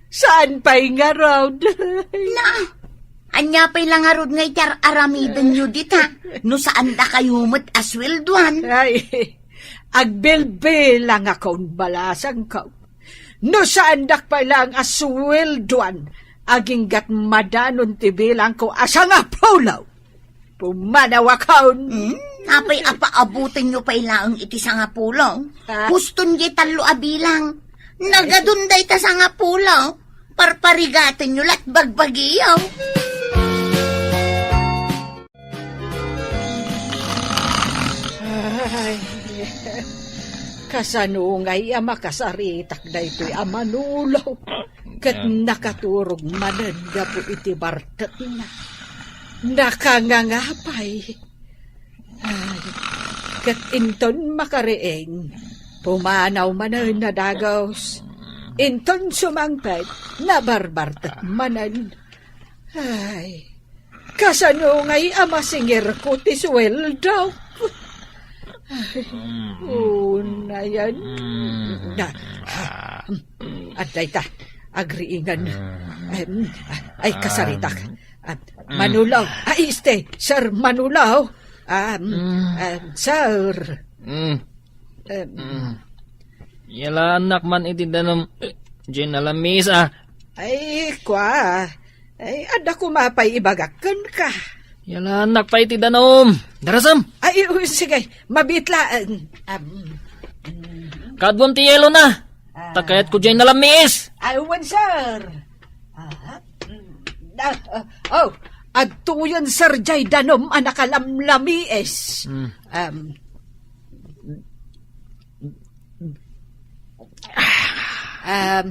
saan pay ngarud? Na, ania pay la ngarud nga iti ar-aramidenyo dita? No saan dakayo met a sueldoan? Ay, agbilbilangakon, balasangko. No saandak pay laeng a sueldoan, aginggat madanon ti bilangko a sangapulo. Pumanawakon. Hmm? Apay a paabutenyo pay laeng iti sangapulo? Ah. Huston diay tallo a bilang. Nagadun dayta sangapulo. Parparigatenyo la't bagbagiyo. Ay, kasano ngay a makasaritak daytoy a Manolo? Ket nakaturog manen gapu iti bartekna. Nakanganga pay. Ay, ket inton makariing, pumanaw manen a dagus. Inton sumangpet, nabarbartek manen. Ay, kasano ngay a masingirko ti sueldo? Ay, unayen. Na, adda ita, agriingan. Em, ay, kasaritak. Ah, Manolo. Ay, este, Sir Manolo. Ah, em, sir. Mm. Em. Mm. Yalaannak man iti danum, eh, Jane Alamis, ah. Ay, kwa. Ay, adda koma pay ibagak kenka. Yalaannak pay iti danum. Darasem. Ay, u-, sige. Mabitla, eh, um, Kaduam ti yelo na. Ah. Ta kayatko diay nalamiis. Ay, wen, sir. Ah, mm, ah, ah, oh, adtoyen, sir, diay danum a nakalamlamiis. Hmm. Um, um,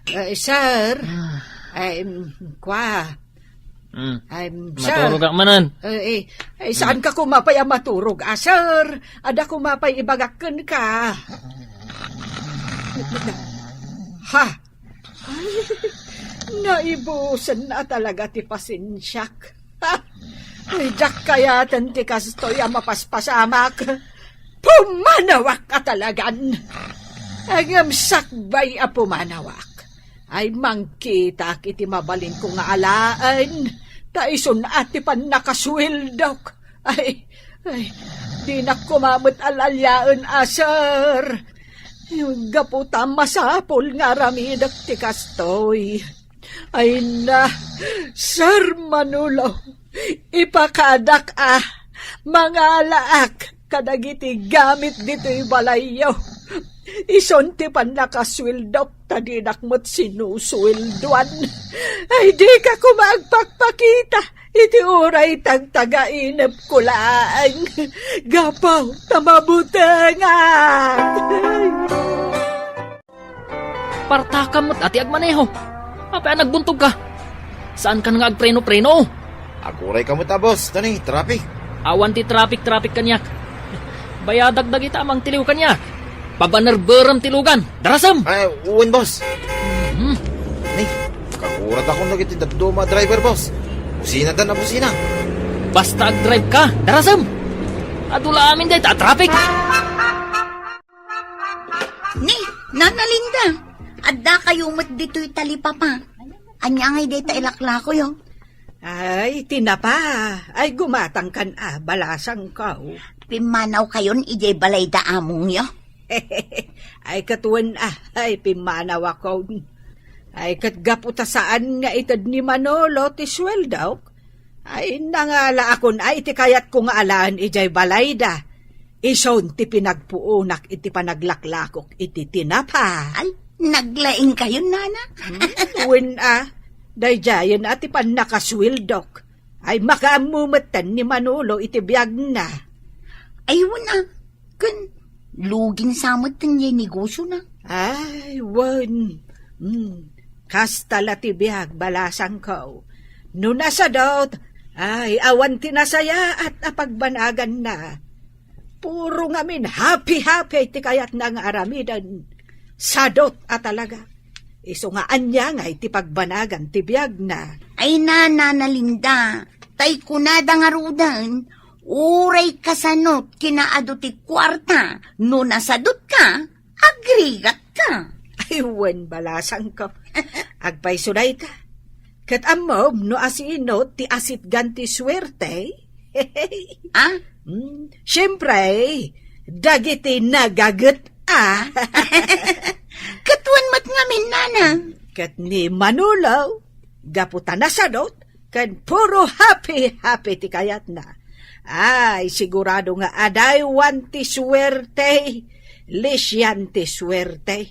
eh, sir, Ah. Em, kwa. Hmm. Em, sir. Maturogak manen. Eh, eh, eh, saan ka koma pay a maturog, ah, sir? Adda koma pay ibagak kenka. Ha? Ay, naibusen a talaga ti pasensiak. Ha? Ay, diak kayaten ti kastoy a mapaspasamak. Pumanawak a talagan. Ngem sakbay a pumanawak, ay mangkitak iti mabalinko nga alaen, ta isun a ti pannakasueldok. Ay, ay, dinak koma met al-aliaen a, sir. Gapu ta masapul nga aramidek ti kastoy. Ay na, Sir Manolo, ipakadak a, mangalaak kadagiti gamit ditoy balayyo. Isun ti pannakasueldok ta dinak met sinusueldoan. Ay, dika koma agpakpakita iti uray tagtagainepko laeng. Gapu ta mabutengak. Partakam met a ti agmaneho. Apay a nagbuntogka? Saankan nga agpreno-preno? Agurayka met a, boss, ta ni traffic. Awan ti traffic-traffic kaniak. Bayadak dagita a mangtiliw kaniak. Pabanerberem ti lugan. Darasem! Ay, wen, boss. Hmm. Ni, kakurat akon dagiti dadduma a driver, boss. Busina da na busina. Basta agdrive ka, darasem! Adu la amin dayta a traffic. Ni, Nana Linda, adda kayo met ditoy talipapa. Ania ngay dayta ilaklakoyo? Ay, tinapa. Ay, gumatangkan a, balasangko. Pimmanaw kayon idiay balay da amongyo? Ay, ket wen a, ay, pimmanawakon. Ay, ket gapu ta saan nga ited ni Manolo ti sueldok, ay, nangalaakon a iti kayatko nga alaen idiay balayda. Isun ti pinagpuonak iti panaglaklakok iti tinapa. Ay, naglaing kayon, Nana? Hmm, wen a, daydiayen a ti pannakasueldok. Ay, makaammo metten ni Manolo iti biagna. Ay, wen a, ken lugin sa metten diay negosyona. Ay, wen. Hmm, kasta la ti biag, balasangko. No nasadot, ay, awan ti nasayaat a pagbanaganna. Puro ngamin happy-happy ti kayatna nga aramiden. Sadot a talaga. Isu nga ania ngay ti pagbanagan ti biagna. Ay, Nana Linda, tay kunada ngaruden, uray kasanot kinaadu ti kuarta, no nasadotka, agrigatka. Ay, wen, balasangko. Agpayso dayta. Ket ammom no asino ti asitgan ti suerte? Ah? Hmm, siempre, dagiti nagaget a. Ket wen met ngamin, Nana? Ket ni Manolo, gapu ta nasadot, ken puro happy-happy ti kayatna. Ay, sigurado nga adaywan ti suerte, lisian ti suerte.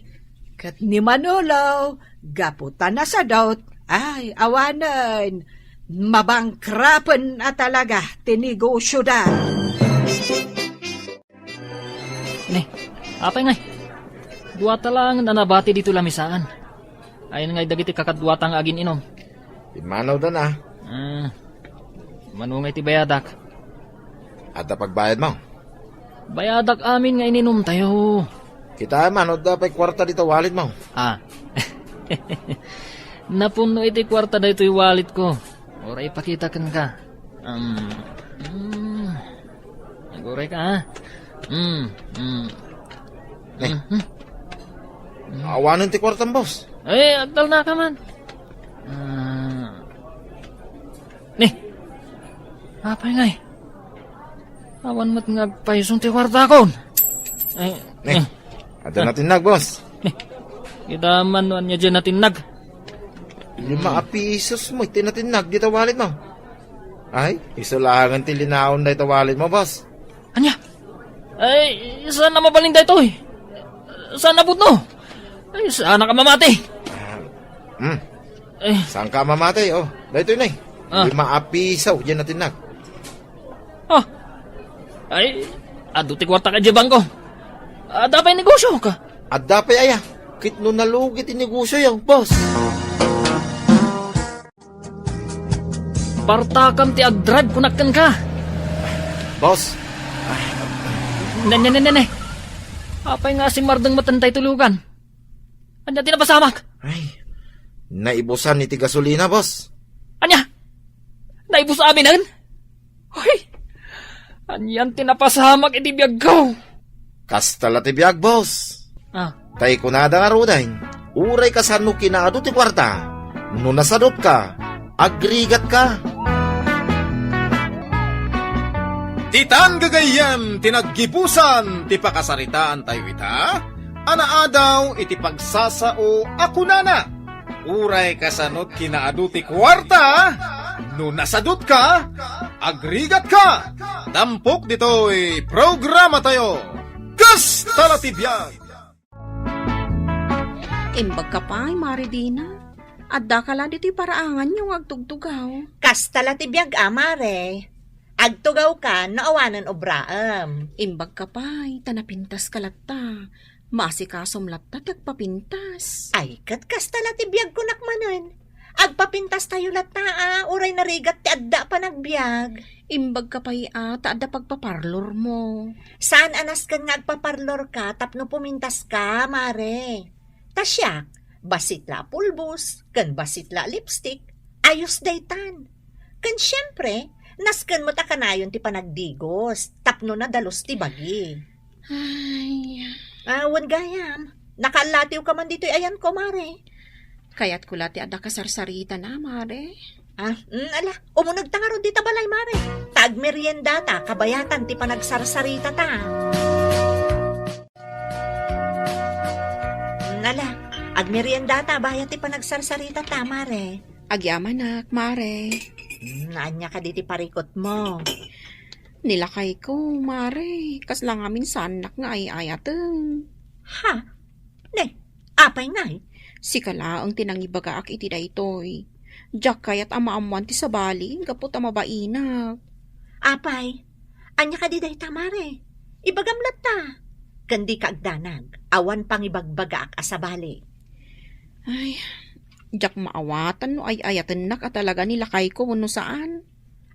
Ket ni Manolo, gapu ta nasadot, ay, awanen, mabangkrapen a talaga ti negosyoda. Ne, apay ngay? Duata laeng a nabati ditoy lamisaan. Ayan ngay dagiti kakaduata nga agin-inom. Immanawda na. Ah, mano ngay ti bayadak? Adda pagbayadmo? Bayadak amin nga ininumtayo. Kitaem no adda pay kuarta dita walletmo. Ah. Napunno iti kuarta daytoy walletko. Uray ipakita kenka. Um, mm. Aguray ka, ha? Mm, mm. Eh. Mm, mm. Awanen ti kuartam, boss. Eh, agtalnaka man. Ah. Ni. Apay ngay? Awan met nga agpayson ti kuartakon. Ay, Ne. eh. Adda Ah. natinnag, boss. Ne. Kita man no ania diay natinnag. Lima a pisos mo, iti natinnag, dita walletmo. Ay, isu laengen ti linaon dayta walletmo, boss. Ania? Ay, saan a mabalin daytoy? Saan a pudno? Ay, saan a mamati? Ah, hmm. Eh. Saan ka mamati, oh? Daytoy na eh. Ah. Lima a piso, diay natinnag. Ah. Ay, adu ti kuarta ka diay bangko. Adda pay negosyo ka? Adda pay aya. Ket no nalugi ti negosyo yo, boss. Partakam ti agdrive, kunak kenka. Boss. Ne, ne, ne, ne, ne. Apay nga asimmardeng met daytoy lugan? Ania ti napasamak? Ay, naibusan iti gasolina, boss. Ania? Naibus aminen? Hoy! Anian ti napasamak iti biagko? Kasta la ti biag, boss. Ah. Tay kunada ngaruden, uray kasano kinaadu ti kuarta, no nasadotka, agrigatka. Ditan gagayyem ti naggibusan ti pakasaritaantayo ita a naadaw iti pagsasao a kunana, uray kasano kinaadu ti kuarta, no nasadotka, agrigatka. Tampok ditoy programatayo, Kasta la ti biag. Imbagka pay, Mare Dina. Addaka la ditoy paraanganyo nga agtugtugaw. Kasta la ti biag a, Mare. Agtugawka no awanen obraem. Imbagka pay, ta napintaska latta. Maasikasom latta ti agpapintas. Ay, ket kasta la ti biag kunak manen. Agpapintastayo latta a, uray narigat ti adda a panagbiag. Imbagka pay a, ta adda pagpaparlormo. Saan a nasken nga agpaparlorka tapno pumintaska, Mare. Ta siak, bassit la a pulbos, ken bassit la a lipstick, ayos daytan. Ken siempre, Nasken met a kanayon ti panagdigos, tapno nadalus ti bagi. Ay. Ah, wen gayam, nakaallatiwka man ditoy ayanko, Mare. Kayatko la ti adda kasarsaritana, Mare. Ah, mm, ala, umunegta ngarud dita balay, Mare. Ta agmeriendata, kabayatan ti panagsarsaritata. Mm, ala, agmeriendata, bayat ti panagsarsaritata, Mare. Agyamanak, Mare. Mm, ania kadi ti parikutmo? Ni lakayko, Mare, kasla ngamin saannak nga ay-ayaten. Ha? Ne, apay ngay? Sika laeng ti nangibagaak iti daytoy. Diak kayat a maammoan ti sabali gapu ta mabainak. Apay, ania kadi dayta, Mare? Ibagam latta. Ken dika agdanag, awan pangibagbagaak a sabali. Ay, diak maawatan no ay-ayatennak a talaga ni lakayko wenno saan.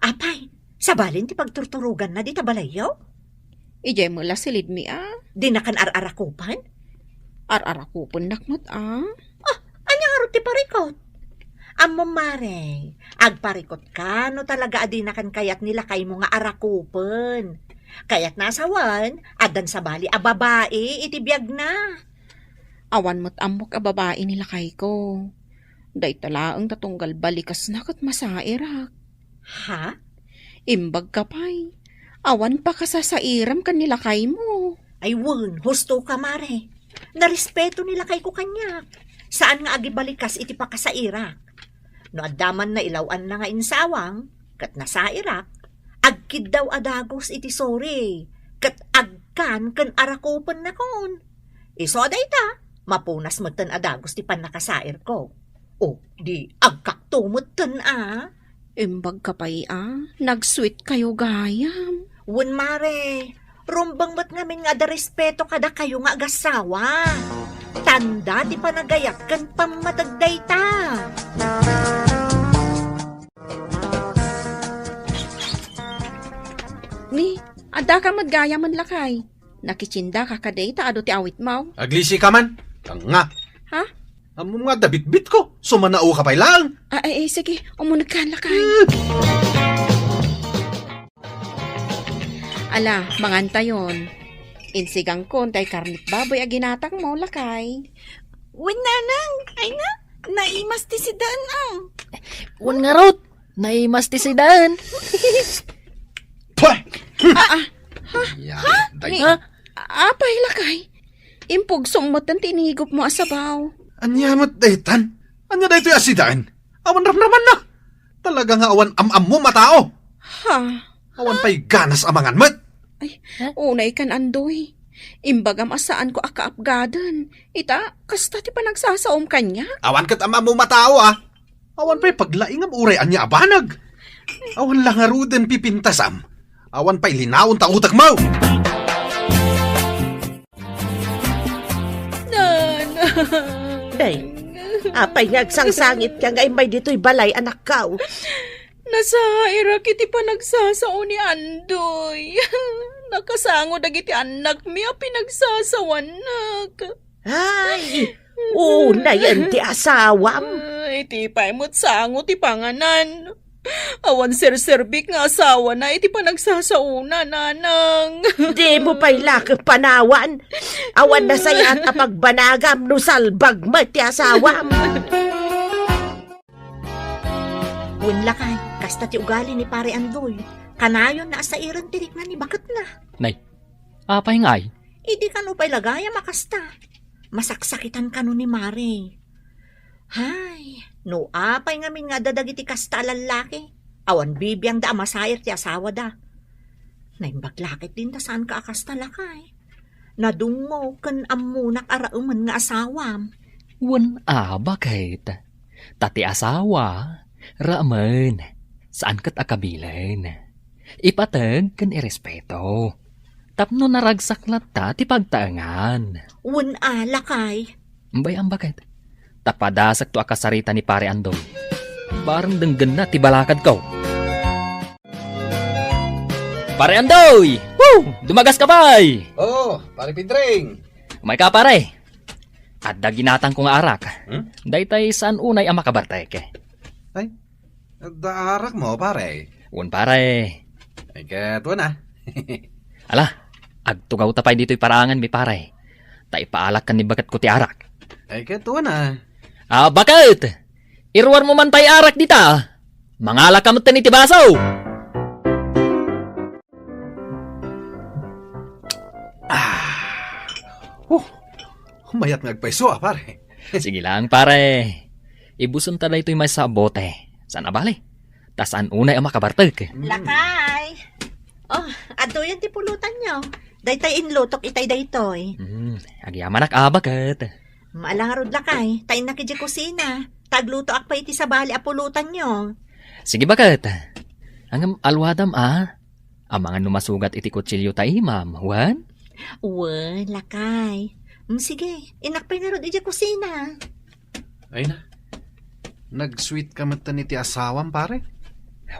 Apay, sabalin ti pagturturoganna dita balayyo? Idiay met la silidmi a. Dinakan ar-arakupen? Ar-arakupennak met a. Ah, ania ngarud ti parikut? Ammom, Mare, agparikutka no talaga a dinakan kayat ni lakaymo nga arakupen. Kayatna a sawen, addan sabali a babai iti biagna. Awan met ammok a babai ni lakayko. Dayta laeng ta tunggal balikasna ket masairak. Ha? Imbagka pay, awan pakasasairam ken ni lakaymo. Ay wen, husto ka, Mare. Narespeto ni lakayko kaniak. Saan nga agibalikas iti pakasairak. No adda man nailaw-anna nga insawang, ket nasairak, agkiddaw a dagus iti suri, ket agkan ken arakupennakon. Isu a dayta, mapunas metten a dagus ti pannakasairko. O, di agkakto metten a. Imbagka pay a, nag-sweet kayo gayam. Wen, Mare, rumbeng met ngamin nga adda respeto kadakayo nga agassawa. Tanda ti panagayat ken pammateg dayta. Ni, adda ka met gayam, lakay. Nakitsinda ka kadi ta adu ti awitmo? Aglisi ka man. Kanga. Ha? Ammom nga adda bitbitko. Sumanao ka pay laeng. Ah, ay, ay, sige. Umuneg ka, lakay. Ala, mangantayon. Insigangkon tay karnit baboy a ginatangmo, lakay. Wen, nanang. Ay na, naimas ti sidaen, ah. Wen ngarud. Naimas ti sidaen. Pah! Ah, ah. Yan, day. Ha? Apay, lakay? Impugsom metten ti inigupmo a sabaw. Ania met daytan? Ania daytoy a sidaen? Awan ramramanna. Talaga nga awan am-ammom a tao. Ha? Awan pay ganas a mangan met. Ay, unay kan, Andoy. Imbagam a saanko a kaapgaden. Ita, kasta ti panagsasaom kaniak. Awan ket am-ammom a tao, a. Awan pay paglaingam uray ania a banag. Awan la ngaruden pipintasam. Awan pay linaon ta utekmo. Nanang. Day, apay nga agsangsangit ka nga immay ditoy balay, anakko? Nasairak iti panagsasao ni Andoy. Nakasango dagiti annakmi a pinagsasawanak. Ay, unayen ti asawam. Ay, iti pay met sango ti panganan. Awan serserbik nga asawana iti panagsasaona, nanang. Dimo pay la ket panawan. Awan nasayaat a pagbanagam no salbag met ti asawam. Wen lakay, kasta ti ugali ni Pare Andoy. Kanayon nga asairen ti rikna ni baketna. Nay, apay ngay? Idi kano pay lagayam a kasta. Masaksakitan kano ni Mare. Hay, no apay ngamin nga adda dagiti kasta a lallaki, awan bibiangda a masair ti asawada. Naimbag la ket dinta saanka a kasta, lakay. Nadungmo ken ammonak a raemen nga asawam. Wen a, baket. Ta ti asawa, raemen, saan ket a kabilen. Ipateg ken irespeto. Tapno naragsak latta ti pagtaengan. Wen a, lakay. Bay, am, baket. Ta padasekto a kasarita ni Pare Andoy. Bareng denggenna ti balakadko. Pare Andoy! Woo! Dumagas ka pay! Oo, Pare Pedring. Umay ka, pare. Adda ginatangko nga arak. Hmm? Daytay saan unay a makabartek. Ay, adda arakmo, pare. Wen, pare. Ay, ket wen a. Ala, agtugawta pay ditoy paraanganmi, pare. Ta ipaalak ken ni baketko ti arak. Ay, ket wen a. Ah, baket! Iruarmo man tay arak dita. Mangalaka metten iti baso. Ah. Oh, mayat nga agpayso a, pare. Sige lang, pare. Ibusenta daytoy maysa a bote. Saan a bale? Ta saan unay a makabartek. Mm. Lakay. Oh, adtoyen ti pulutanyo. Daytay inlutok itay daytoy. Mm, agyamanak a, baket. Maala ngarud, lakay, ta innak idiay kusina. Ta aglutoak pay iti sabali a pulutanyo. Sige, baket. Ngem alwadam a. Amangan no masugat iti kutsilio ta imam, wen? Wen, lakay. Mm, sige, innak pay ngarud idiay kusina. Ay na. Nag-sweet ka metten iti asawam, pare?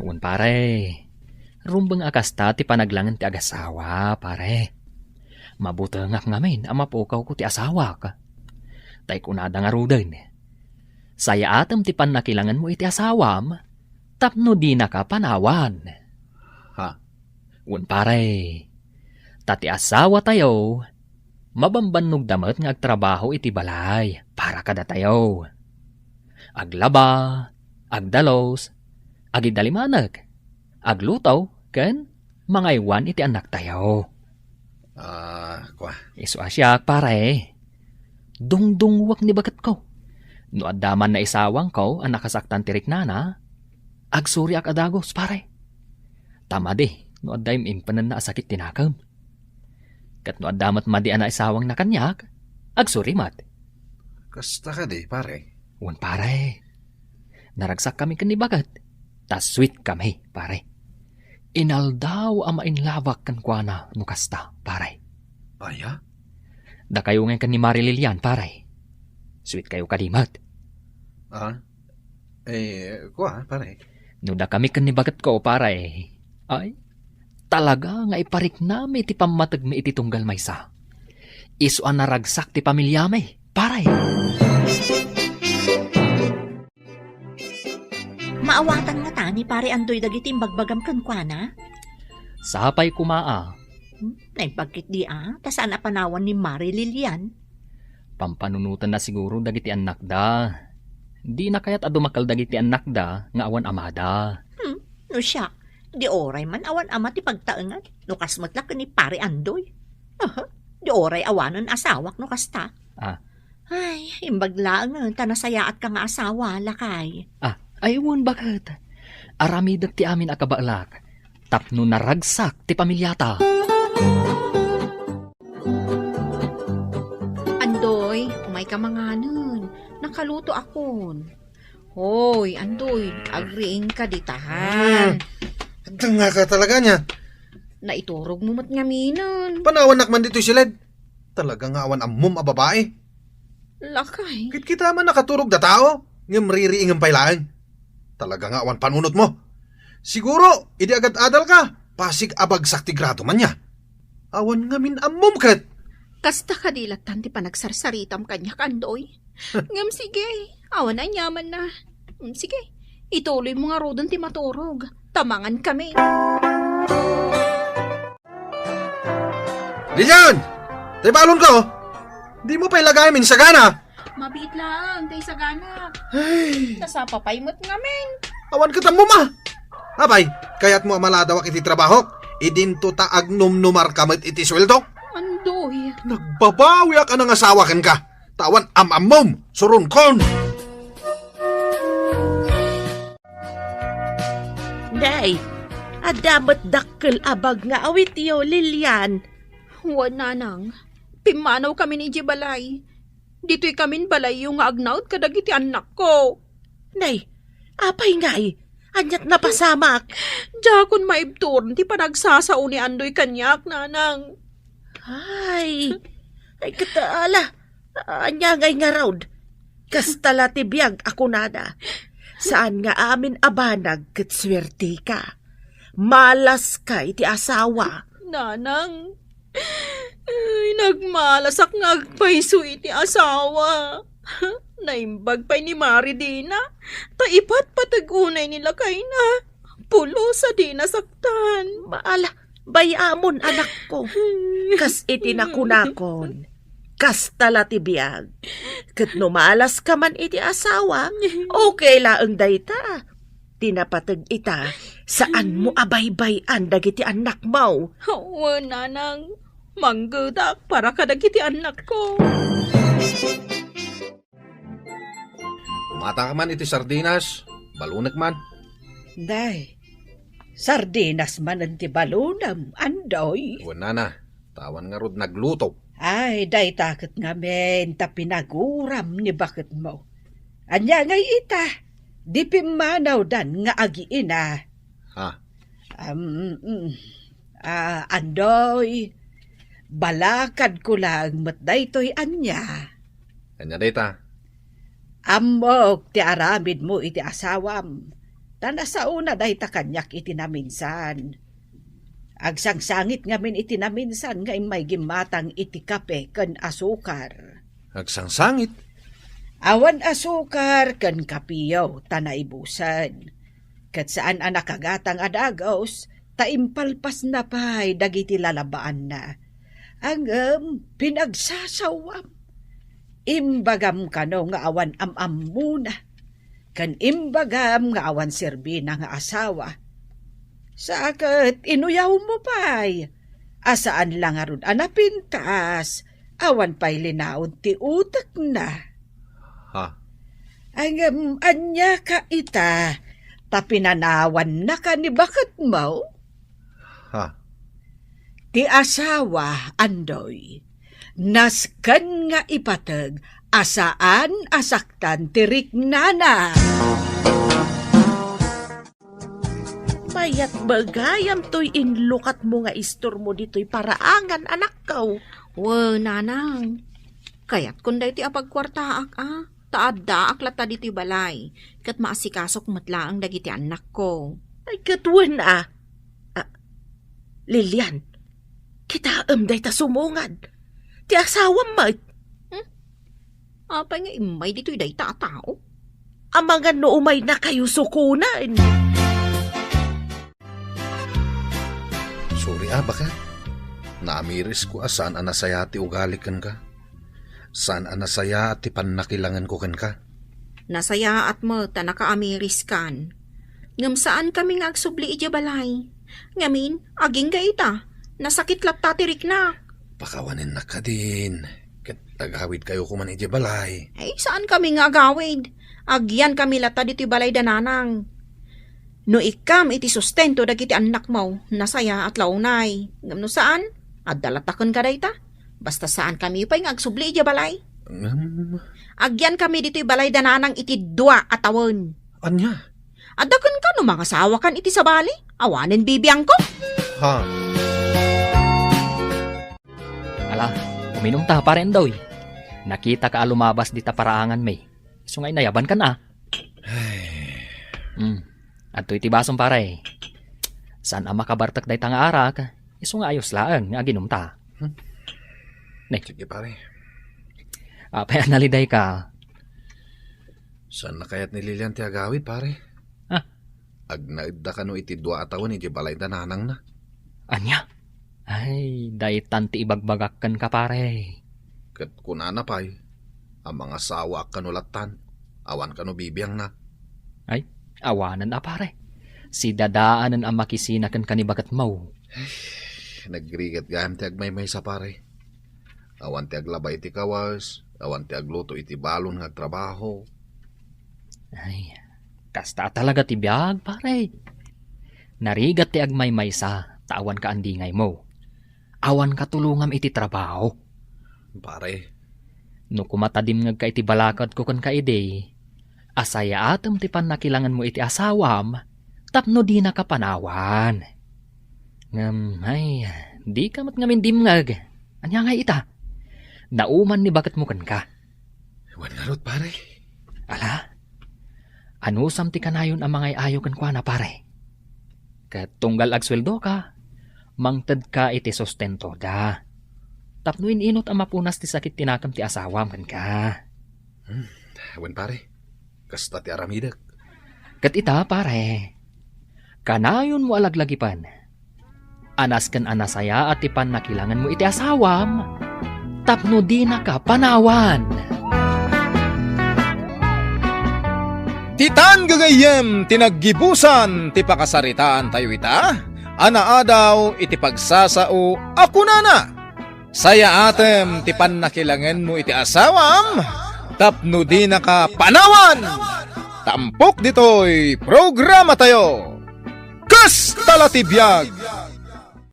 Wen, pare. Rumbeng a kasta ti panaglangen ti agasawa, pare. Mabutengak ngamin a mapukawko ti asawak. Tay kunada ngaruden, sayaatem ti pannakilangenmo iti asawam tapno dinaka panawan. Ha? Wen, pare. Ta ti asawatayo, mabambannogda met nga agtrabaho iti balay para kadatayo. Aglaba, agdalus, agidalimanek, agluto, ken mangaywan iti annaktayo. Ah, kua. Isu a siak, pare. Dungdunguak ni baketko. No adda man naisawangko a nakasaktan ti riknana, agsuriak a dagus, pare. Ta madi no adda im-impenenna a sakit ti nakem. Ket no adda met madi a naisawangna kaniak, agsuri met. Kasta kadi, pare? Wen, pare. Naragsakkami ken ni baket. Ta sweetkami, pare. Inaldaw a mainlabak kenkuana no kasta, pare. Aya? Dakayo ngay ken ni Mari Lilian, pare. Sweetkayo kadi met. Ah? Eh, kua, pare. No dakami ken ni baketko, pare. Ay, talaga nga ipariknami ti pammategmi iti tunggal maysa. Isu a naragsak ti pamiliami, pare. Maawatan ngata ni Pare Andoy dagiti imbagbagam kenkuana? Sapay koma a. Hmm, naimbag ketdi a, ta saan a panawan ni Mari Lilian. Pampanunotenna siguro dagiti annakda. Dina kayat a dumakkel dagiti annakda nga awan amada. Hmm, no siak, di uray man awan ama ti pagtaengan, no kas met la ken ni Pare Andoy. Aha, di uray awanen asawak no kasta. Ah. Ay, imbag laengen ta nasayaatka nga asawa, lakay. Ah, ay wen, baket. Aramidek ti amin a kabaelak tapno naragsak ti pamiliata. Andoy, umayka manganen. Nakalutoakon. Hoy, Andoy, agriingka ditahan. Hmm. Adda nga ka talaga niya. Naiturogmo met ngaminen. Panawannak man ditoy siled. Talaga nga awan ammom a babae. Lakay. Kitkita man nakaturog da tao, ngem ririingem pay laeng. Talaga nga awan panunotmo. Siguro, idi agad-adalka, pasig a bagsak ti grado man niya. Awan ngamin ammom ket. Kasta kadi lattan ti panagsarsaritam kaniak, Andoy. Ngem sige, awan aniamanna. Mm, sige, ituloymo ngaruden ti maturog. Ta mangankami. Lilian! Tay balonko! Dimo pay lagayam insagana! Mabiit laeng tay sagana. Ay. Nasapa pay met ngamin. Awan ket ammom a. Apay, kayatmo a maladawak iti trabahok? Idinto ta agnumnumarka met iti sueldok? Andoy. Nagbabawiak a nangasawa kenka. Ta awan am-ammom, suronkon. Nay, adda met dakkel a bag nga awityo, Lilian. Wen, nanang. Pimmanawkamin idiay balay. Ditoykamin balayyo nga agnaed kadagiti annakko. Nay, apay ngay? Aniat napasamak? Diakon maibturan ti panagsasao ni Andoy kaniak, nanang. Ay, ay, ket, ala, ania ngay ngarud? Kasta la ti biag a kunada. Saan nga amin a banag ket suerteka. Malaska iti asawa. Nanang, ay, nagmalasak nga agpayso iti asawa. Naimbag pay ni Mari dina, ta ipatpateg unay ni lakayna. Pulos a di nasaktan. Maala, bay-amon, anakko. Kas iti nakunakon, kasta la ti biag. Ket no maalaska man iti asawam, okay laeng dayta. Ti napateg ita, saanmo a baybay-an dagiti annakmo. Wen, nanang, manggedak para kadagiti annakko. Umata ka man iti sardinas, balunek man. Day, sardinas manen ti balunem, Andoy? Wen, nana, ta awan ngarud nagluto. Ay, dayta ket ngamin ta pinaguram ni baketmo. Ania ngay ita? Di pimmanawdan nga agiina. Ha? Am, mm. Ah, Andoy, balakadko laeng met daytoy ania. Ania dayta? Ammok ti aramidmo iti asawam, ta nasaona dayta kaniak iti naminsan. Agsangsangit ngamin iti naminsan nga immay gimmatang iti kape ken asukar. Agsangsangit? Awan asukar ken kapeyo ta naibusen. Ket saan a nakagatang a dagus, ta impalpasna pay dagiti lalabaanna. Ngem pinagsasawam. Imbagam kano nga awan am-ammona, ken imbagam nga awan serbina nga asawa. Sa ket inuyawmo pay, a saan la ngarud a napintas, awan pay linaon ti utekna. Ha? Ngem ania ka ita, ta pinanawannaka ni baketmo? Ha? Ti asawa, Andoy, nasken nga ipateg a saan a saktan ti riknana. Mayat met gayam toy inlukatmo nga istormo ditoy paraangan, anakko. Wen, nanang. Kayatkon daytoy a pagkuartaak, a. Ta addaak latta ditoy balay, ket maasikasok met laeng dagiti annakko. Ay, ket wen a. Ah, Lilian, kitaem dayta sumungad. Ti asawam met. Hmm? Apay nga immay ditoy dayta a tao? Amangan no umaynakayo sukonen. Sorry a, baket. Naamirisko a saan a nasayaat ti ugali kenka. Saan a nasayaat ti pannakilangenko kenka. Nasayaat met ta nakaamiriskan. Ngem saankami nga agsubli idiay balay. Ngamin, agingga ita, nasakit latta ti riknak. Pakawanennak kadin, ket agawidkayo koman idiay balay. Ay, saankami nga agawid. Agyankami latta ditoy balay da nanang. No ikkam iti sustento dagiti annakmo, nasayaat la unay. Ngem no saan, adda latta kenka dayta. Basta saankami pay nga agsubli idiay balay. Ngem? Agyankami ditoy balay da nanang iti dua a tawen. Ania? Adda kenka no mangasawakan iti sabali, awanen bibiangko. Ha? Ala, uminumta, Pare Andoy. Nakitaka a lumabas dita paraanganmi. Isu nga inayabankan a. Ay. Hmm. Adtoy ti basom, pare. Saan a makabartek dayta nga arak. Isu nga ayos laeng nga aginumta. Hmm. Ne. Sige, pare. Apay a nalidayka? Saan a kayat ni Lilian ti agawid, pare? Ah. Agnaedda kano iti dua a tawen idiay balay da nanangna. Ania? Ay, daytan ti ibagbagak kenka, pare. Ket kunana pay a mangasawaak kano lattan, awan kano bibiangna. Ay, awanen a, pare. Sidadaanen a makisina kenka ni baketmo. Nagrigat gayam ti agmaymaysa, pare. Awan ti aglaba iti kawes, awan ti agluto iti balon nga agtrabaho. Ay, kasta talaga ti biag, pare. Narigat ti agmaymaysa, ta awan kaandingaymo. Awan katulongam iti trabaho. Pare. No kumatadimngegka iti balakadko kenka idi, asayaatem ti pannakilangenmo iti asawam tapno dinaka panawan. Ngem, ay, dika met ngamin dimngeg. Ania ngay ita? Nauman ni baketmo kenka. Wen ngarud, pare. Ala, anusam ti kanayon a mangay-ayo kenkuana, pare? Ket tunggal agsueldoka, mangtedka iti sustentoda. Tapno in-inut a mapunas ti sakit ti nakem ti asawam kenka. Hmm, wen, pare. Kasta ti aramidek. Ket ita, pare, Kanayonmo a laglagipen a nasken a nasayaat ti pannakilangenmo iti asawam tapno dinaka panawan. Ditan gagayyem ti naggibusan ti pakasaritaantayo ita a naadaw iti pagsasao a kunana, "Sayaatem ti pannakilangenmo iti asawam tapno dinaka panawan." Tampok ditoy programatayo. Kasta la ti biag!